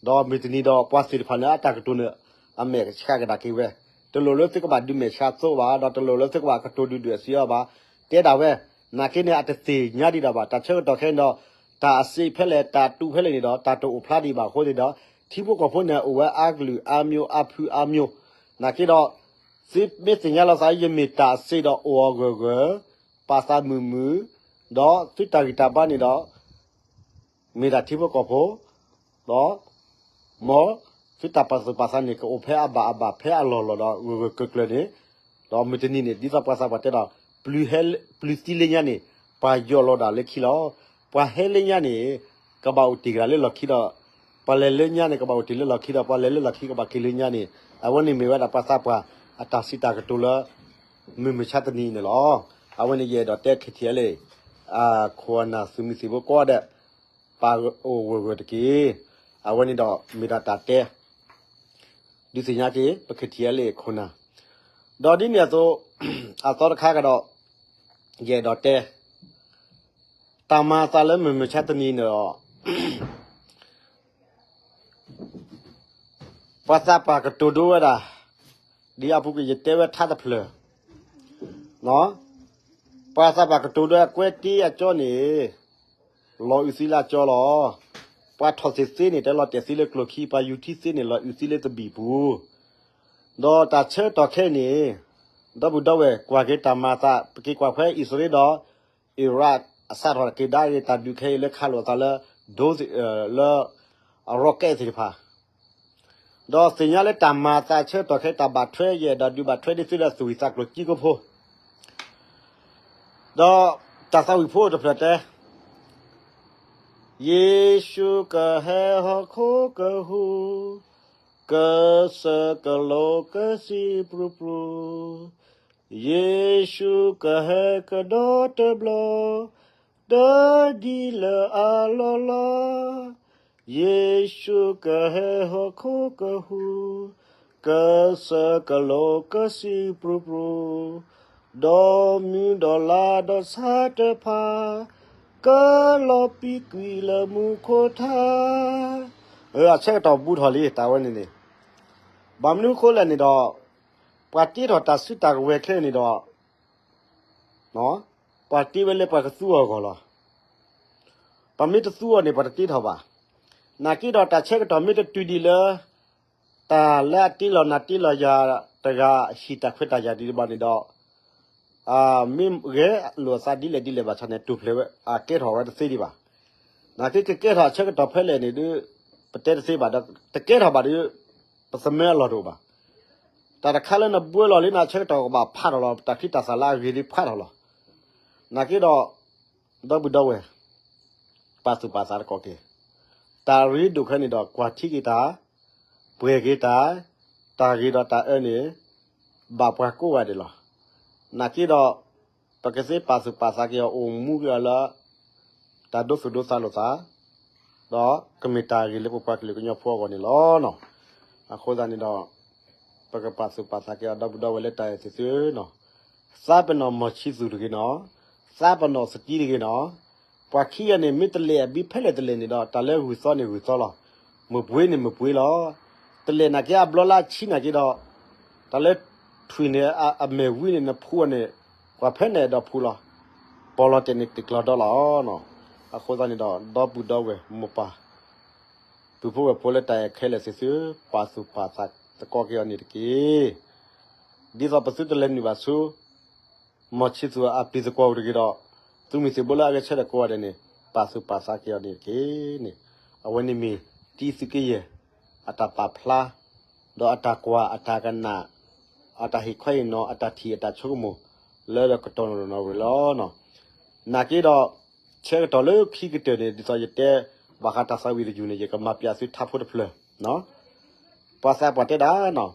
ဒီးမုၢ်တနံၤဒီးပှၤသုးတဖၣ်န့ၣ် အတၢ်ကတိၤန့ၣ် အမဲာ်ဆှးကဒါက့ၤဝဲ, တလိၣ်လၢသုကဘၣ်ဒုးမဲာ်ဆှးသိဘၣ်, ဒီးတလိၣ်လၢသုကဘၣ်ကတိၤဒုၣ်ဒွဲၣ်စံးအီၤဘၣ်, တဲဒၣ်ဝဲ, နာ်က့န့ၣ် အတသ့ၣ်ညါဒံးဒၣ်ဘၣ်. တၢ်ဆၢကတီၢ်ခဲအံၤဒီး တၢ်အစ့ဖဲလဲၣ် တၢ်တူၢ်ဖဲလဲၣ်န့ၣ်ဒီး တၢ်တအိၣ်ဖျါဒံးဘၣ်အဃိန့ၣ်ဒီး, ထံဖိကီၢ်ဖိန့ၣ် အိၣ်ဝဲအါကလုာ်အါမျိုး အါဖုအါမျိုး, နာ်က့ဒီး သုမ့ၢ်သ့ၣ်ညါလီၤသး ယမ့ၢ်တၢ်အစ့ဒီး အိၣ်အဂၢၢ်ဂၢၢ်, ပာ်သးမုာ်မုာ်, ဒီးသုတၢ်ဂံၢ်တၢ်ဘါန့ၣ်ဒီး မ့ၢ်ဒၣ်ထံဖိကီၢ်ဖိ, ဒီး မ်သုတၢ်ပာ်သူၣ်ပာ်သးန့ၣ် ကအိၣ်ဖဲအဘၣ်အဘၣ် ဖဲအလီၢ်လီၢ်ဒီး ဂၢၢ်ဂၢၢ်ကျၢၤကျၢၤန့ၣ်, ဒီးမုၢ်တနံၤန့ၣ် ဒ်သိးပှၤသးပှၢ်တဲဒီး, ပျုၤသံလၢညါန့ၣ် ပှၤယီၢ်လီၤဒၣ်လၢခံလီၤ. ပှၤဟဲလၢညါန့ၣ် ကဘၣ်အိၣ်တ့ၢ်ကဒါလၢလီၢ်ခံဒီး, ပှၤလဲၤလၢညါန့ၣ် ကဘၣ်အိၣ်တ့ၢ်လၢလီၢ်ခံဒီး ပှၤလဲၤလၢလီၢ်ခံကဘၣ်က့ၤလၢညါန့ၣ်, အဝဲန့ၣ်မ့ၢ်ဝဲဒၣ်ပှၤသးပှၢ် အတၢ်စံးတၢ်ကတိၤလၢ မုၢ်မဆါတနံၤအံၤန့ၣ်လီၤ. အဝဲန့ၣ်ယအဲၣ်ဒိးတဲ ခံထံၣ်အဲလ့ၣ် ခိၣ်နၢ်သုးမုၢ်သံၣ်ဘိကိးဂၤဒဲး, ပာ်အိၣ်ဂၢၢ်ဂၢၢ်တက့ၢ်. အဝဲန့ၣ်ဒီးမ့ၢ်ဒၣ်တၢ်တဲ ဒုးသ့ၣ်ညါက့ၤ ပခံထံၣ်အဲလ့ၣ်ခိၣ်နၢ်, ဒီးဒ်န့ၣ်အသိး အသီတခါကဒီး ယအဲၣ်ဒိးတဲ တၢ်မၤအသးလၢမုၢ်မဆါတနံၤန့ၣ်ဒီး ပှၤသးပှၢ်ကတိၤဒိဝဲဒၣ်, ဒ်အပူၤကွံာ်ယတဲဝဲထါတဖျၢၣ်, ပှၤသးပှၢ်ကတိၤဒိအကွဲတ့အကၠီန့ၣ် လီၤအုးသံလၢအကၠီလီၤ. ပှၤထီၣ်သ့ၣ်သ့န့ၣ် တလီၤတဲာ်သံလၢကျိၣ်ခံ, ပှၤယူၤထံသ့န့ၣ် လီၤအုးသံလၢသဘံၣ်ပူၤ, ဒီးတၢ်ဆၢကတီၢ်ခဲအံၤန့ၣ် ဒီပုၢ်ဒီဝဲၢ်ကွၢ်က့ၤတၢ်မၤအသး, ပက့ၤကွၢ်ဖဲအံၣ်စရ့လးဒီး အံရၣ် အစးထီၣ်က့ၤဒါက့ၤတၢ်ဒုးခဲအံၤလၢခးလိာ်အသးလၢ ဒိ, လၢ အရီကဲသ့ၣ်တဖၣ်, ဒီးသ့ၣ်ညါလၢတၢ်မၤအသးဆၢကတီၢ်ခဲအံၤ တၢ်ဘၣ်ထွဲယဲၢ်ဒီးဒုးဘၣ်ထွဲဒ်သိးဒီးသူၣ်ဝံၣ်သးကျိၤကံကိဖိ ဒီးတၢ်သးဝံၣ်ဖိတဖျၢၣ်တဲ, ယ့ၣ်ၡူးကဟဲဟီၣ်ခိၣ်ကဟူး, ကစၢၢ်ကလိကစံးပြူပြူ, ယ့ၣ်ၡူးကဟဲကဒီးတဘျီ, တဒ်လၢအလီၢ်လီၢ်, ယ့ၣ်ၡူးကဟဲဟီၣ်ခိၣ်ကဟူး, ကစၢၢ်ကလိကစံးပြူပြူ, ဒီးမုၢ်ဒီးလါဒီးဆါတဖၣ်, ကလီၤပံာ်ကွံာ်လၢမူခိၣ်ထါ, အဆၢကတီၢ်ဘူးထီၣ်လံ တၢ်ဝဲန့ၣ်န့ၣ်, ဘၣ်မနုၤအဃိလဲၣ်န့ၣ်ဒီး, ပှၤတ့ထီၣ်တၢ်စုတၢ်ကဝဲၤခဲအံၤန့ၣ်ဒီး ပှၤတ့ဝဲလၢပှၤကသူအီၤအဂီၢ်လီၤ. ပှၤမ့ၢ်တသူအီၤန့ၣ် ပှၤတတ့ထီၣ်ဘၣ်. နာ်က့ဒီးတၢ်ဆၢကတီၢ်မ့ၢ်တတုၤဒံးလၢ တၢ်လၢအတ့လီၤနၤတ့လီၤယၤတဂၤ ဟံၣ်တၢ်ခွဲးတၢ်ယာ်ဒံးဘၣ်န့ၣ်ဒီး, မ့ၢ်ဂဲၤလိာ်အသးဒ်လဲၣ်ဒ်လဲၣ်ဘၣ်ဆၣ်န့ၣ် တူၢ်ဖျဲးဝဲ အကဲထီၣ်ဝဲတသ့ဒံးဘၣ်. နာ်က့ကကဲထီၣ်အဆၢကတီၢ်ဖဲလဲၣ်န့ၣ်ဒီး ပတဲတသ့ဘၣ်ဒီး တကဲထီၣ်ဘၣ်ဒီး ပသမၢအလီၢ်တအိၣ်ဘၣ်. တၢ်တခါလၢနဘှၢလီၤလံနဆၢကတီၢ်ကဘၣ်ဖးထီၣ်လီၤ တၢ်ချံတၢ်သၣ်လၢအဂ့ၤဒ်ဖးထီၣ်လီၤ. နာ်က့ဒီး ဒီပုၢ်ဒီဝဲၢ် ပာ်သူၣ်ပာ်သးတကီၢ်က့ၤ, တၢ်ရ့ဒိၣ်ခဲန့ၣ်ဒီး ကွၢ်ထံက့ၤတၢ်, ပှဲၤက့ၤတၢ်, တၢ်ဂ့ၤဒီးတၢ်အၢန့ၣ် ဘၣ်ပှၤကိးဂၤဒဲးလီၤ. နာ်က့ဒီး ပကသ့ပာ်သူၣ်ပာ်သးက့ၤအီၤ အိၣ်မူက့ၤအီၤလၢ တၢ်ဒိသူၣ်ဒိသးလိာ်သး, ဒီးကမ့ၢ်တၢ်ဂ့ၤလၢပပှၤကလုာ်ကညီဖိအဂီၢ်န့ၣ်လီၤ. အဃိသတးန့ၣ်ဒီး ပကပာ်သူၣ်ပာ်သးက့ၤအီၤ ဒီပုၢ်ဒီဝဲၢ်လၢတၢ်အဲၣ်သ့ၣ်သုနီၤ, သးပ့ၤနီၣ်မီၢ်ဆံသူၣ်တဂ့ၤနီၤ, သးပ့ၤနီၣ်သကံတဂ့ၤနီၤ, ပှၤခံဂၤန့ၣ် မ့ၢ်တလဲၤအဘံဖဲလဲၣ်တလဲၣ်န့ၣ်ဒီး တၢ်လၢဂုၢ်သီန့ၣ်ဂုၢ်သီလီၤ, မုၢ်ပှ့ၤန့ၣ်မုၢ်ပှ့ၤလီၤ. တလဲၤနာ်က့အဘျီလၢအဆံနာ်က့ဒီး တၢ်လၢထွံၣ်န့ၣ် အမဲာ်ဝံၤန့ၣ် နဖှူအီၤန့ၣ် ပှၤဖဲန့ၣ်ဒီးဖှူလီၤ, ပီၣ်လီၤတဲာ်န့ၣ်တကျီၤဒီလီၤနီၤ. အဃိသတးန့ၣ်ဒီး ဒီပုၢ်ဒီဝဲၢ်မိၢ်ပၢ် ပုၢ်ဖိဝဲၢ်ဖိလၢတၢ်အဲၣ်ခဲလၢာ်သ့ၣ်သု ပာ်သူၣ်ပာ်သးသကိးက့ၤအီၤန့ၣ်တက့ၢ်. ဒ်သိးပသုတလဲၤနုာ်ဘၣ်ဆူ မီၢ်ဆံသူၣ်အပျံၤသကွီၤပူၤတဂ့ၤဒီး သုးမုၢ်သံၣ်ဘိလၢအဂဲၤဆၢထၢၣ်ကိးဂၤဒဲးန့ၣ် ပာ်သူၣ်ပာ်သးက့ၤအီၤန့ၣ်တက့ၢ်န့ၣ်, အဝဲန့ၣ်မ့ၢ်တံသုးက့ယဲၢ် အတၢ်ပာ်ဖျါ ဒီးအတၢ်ကွၢ်အတၢ်ကနၣ် အတၢ်ဟ့ၣ်ခီဟ့ၣ်နီၤ အတၢ်ထံၣ်အတၢ်ဆိကမိၣ် လၢကတီၢ်နီၢ်နီၢ်ဝဲလီၤ. နာ်က့ဒီး ဆၢကတီၢ်လၢခံကတၢၢ်န့ၣ် ဒ်သိးယတဲ ဘၣ်ဃးတၢ်သးဝံၣ်တယုၢ်န့ၣ် ယကမၤပျးသုထါဖိတဖျၢၣ်, ပှၤသးပှၢ်တဲဒၣ်,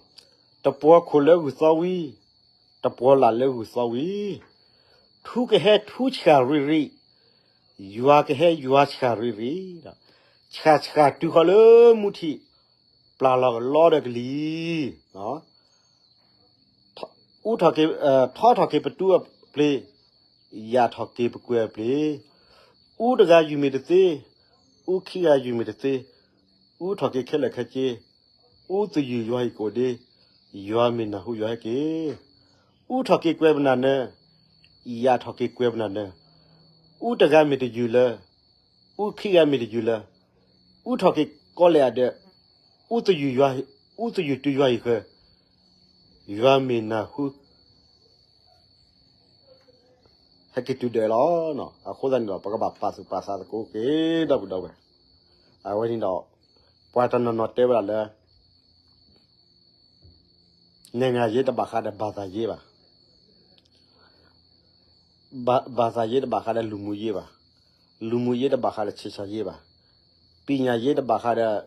တပှီၤခိၣ်လၢဂုၢ်သီဝံၤ, တပှီၤလၢ်လၢဂုၢ်သီဝံၤ, ထူကဟဲထူဆှၣ်ရံၣ်ရံၣ်, ယွၤကဟဲယွၤဆှၣ်ရံၣ်ရံၣ်, ဆှၣ်ဆှၣ်တုၤဃီၤလၢမူထံး, ပျၢ်လီၤကလီဒီးကလံၤ ထီထီၣ်က့ၤပတူၢ်အပျ့ၤ, ယာ်ထီၣ်က့ၤပကွဲၤအပျ့ၤ, အူတဂၤယုၢ်မ့ၢ်တသ့, အူခံဂၤယုၢ်မ့ၢ်တသ့, အူထီၣ်က့ၤခဲလၢာ်ခဲဆ့, အူသယုၢ်ယွၤဟံၣ်ကအိၣ်ဒ့, ယွၤမ့ၢ်နၢ်ဟူယွၤဟဲက့ၤ, အူထီၣ်က့ၤကွဲၤပနၢ်နၢၤ, ယာ်ထီၣ်က့ၤကွဲၤပနၢ်နၢၤ, အူတဂၤမ့ၢ်တယုၢ်လၢ အူခံဂၤမ့ၢ်တယုၢ်လၢ, အူထီၣ်က့ၤကီလဲၣ်အဒၢး, အူသယုၢ်ယွၤ, အူသယုၢ်တုၤယွၤဟံၣ်ဃၢၤ, ယွၤမ့ၢ်နၢ်ဟူ ဟဲက့ၤတုၤဒၢးလီၤ. အဃိသတးန့ၣ်ဒီး ပကဘၣ်ပာ်သူၣ်ပာ်သးသကိးက့ၤ ဒီပုၢ်ဒီဝဲၢ်, အဝဲန့ၣ်ဒီး ပှၤတနီၤနီၤတဲဝဲဒၣ်လၢ နိုင်ငံရေးတဘၣ်ဃးဒီး ဘာသာရေးဘၣ်, ဘာသာရေးတဘၣ်ဃးဒီး လူမှုရေးဘၣ်, လူမှုရေးတဘၣ်ဃးဒီး ဆက်ဆံရေးဘၣ်, ပညာရေးတဘၣ်ဃးဒီး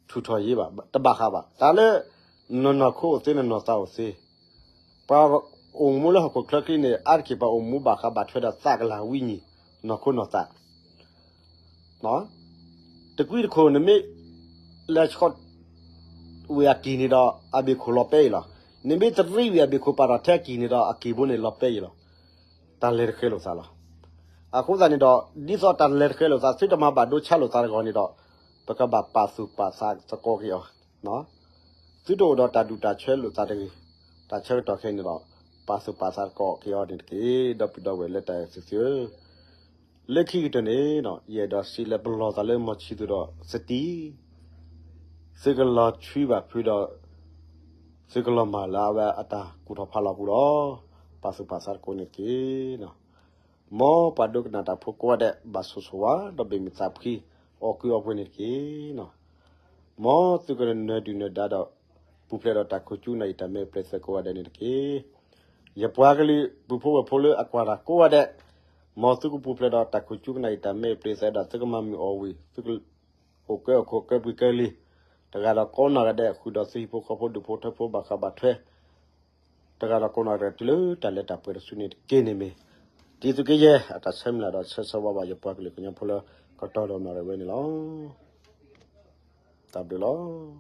ထူထောင်ရေးဘၣ်, တဘၣ်ဃးဘၣ်. တၢ်လၢ နနီၢ်ခိအိၣ်သ့ နနီၢ်သးအိၣ်သ့, ပှၤအိၣ်မူလၢဟီၣ်ခိၣ်ချၢခံန့ၣ် အါတက့ၢ်ပှၤအိၣ်မူဘၣ်ဃးဘၣ်ထွဲဒီးသးကလၤဝံၣ်ညံၣ် နီၢ်ခိနီၢ်သး တကွံတခိၣ် နမ့ၢ်လဲၤဆှီဝံၤအကံၢ်န့ၣ်ဒီး အဘ့ၣ်ခိၣ်လီၤပဲအံၤလီၤ. နမ့ၢ်တရံးဝံၤအဘ့ၣ်ခိၣ်ပာ်ထီၣ်ထဲအကံၢ်န့ၣ်ဒီး အကံၢ်ဘိန့ၣ်လီၤပဲအံၤလီၤ. တၢ်လဲၤတဃဲလိာ်သးလီၤ. အဃိသတးန့ၣ်ဒီး ဒ်သိးတၢ်လဲၤတဃဲလိာ်သး သုတမၤဘၣ်ဒိဆါလိာ်သးတဂီၢ်န့ၣ်ဒီး ပကဘၣ်ပာ်သူၣ်ပာ်သးသကိးက့ၤအီၤ သုတအိၣ်ဒီးတၢ်ဒူၣ်တၢ်ဆၢလိာ်သးတဂ့ၤ, တၢ်ဆၢကတီၢ်ခဲအံၤန့ၣ်ဒီး ပာ်သူၣ်ပာ်သးသကိးက့ၤအီၤန့ၣ်တက့ၢ်. ဒီပုၢ်ဒီဝဲၢ်လၢတၢ်အဲၣ်သုသ့ၣ်ဧၢ, လၢခံကတၢၢ်န့ၣ် ယအဲၣ်ဒိးစံးလၢပလီၢ်သးလၢမီၤဆံသူဒီးသတံၢ်, သုကလီၤဆှံဘၣ်ဖုဒီး သုကလီၤမၢ်လၢအဝဲအတၢ်ကူၣ်ထီၣ်ဖးလီၤပူၤလီၤ. ပာ်သူၣ်ပာ်သးသကိးန့ၣ်တက့ၢ်. မ်ပှၤဒိကနၣ်တၢ်ဖိကိးဂၤဒဲး ဘၣ်ဆိၣ်ဆိၣ်ဝါ ဒီးဘ့ၣ်မုာ်သးဖှံ အီၣ်ကုၢ်အီပှဲၤန့ၣ်တက့ၢ်. မ်သုကနၢၤဒုၣ်နၢၤဒါဒီး ပူၤဖျဲးဒီးတၢ်ခိၣ်ကၠူကနၣ်အံၤတၢ်မ့ၢ်အပျဲၢ်သဲကိးဂၤဒဲးန့ၣ်တက့ၢ်. ယပှၤကလုာ်ပုၢ်ဖိဝဲၢ်ဖိလၢအကွၢ်တၢ်ကိးဂၤဒဲး, မ်သုကပူၤဖျဲးဒီးတၢ်ခိၣ်ကၠူကနၣ်အံၤတၢ်မ့ၢ်အပျဲၢ်သဲဒီး သုကမၤမုာ်အီၣ်ဝံၤ သုကအိၣ်ကဲအိၣ်ခိးကဲပှံၤကဲလံၤ, တဂၤဒီးကိးနီၢ်ဂၤဒဲး ဃုာ်ဒီးသုဟံၣ်ဖိဃီဖိဒူၣ်ဖိထၢဖိဘၣ်ဃးဘၣ်ထွဲ တဂၤဒီးကိးနီၢ်ဂၤဒဲး တုၤလၢတၢ်လၢတၢ်ပှဲၤတစုန့ၣ်တက့ၢ်န့ၣ်မ့ၢ် တံၤသုးက့ယဲၢ်အတၢ်ဆၢမုၢ်လၢ်ဒီးဆၢဆၢဝါဝါ ယပှၤကလုာ်ကညီဖိလၢကတီၢ်ဒီးမၤရၤဝဲန့ၣ်လီၤ. တၢ်ဘျုးလီၤ.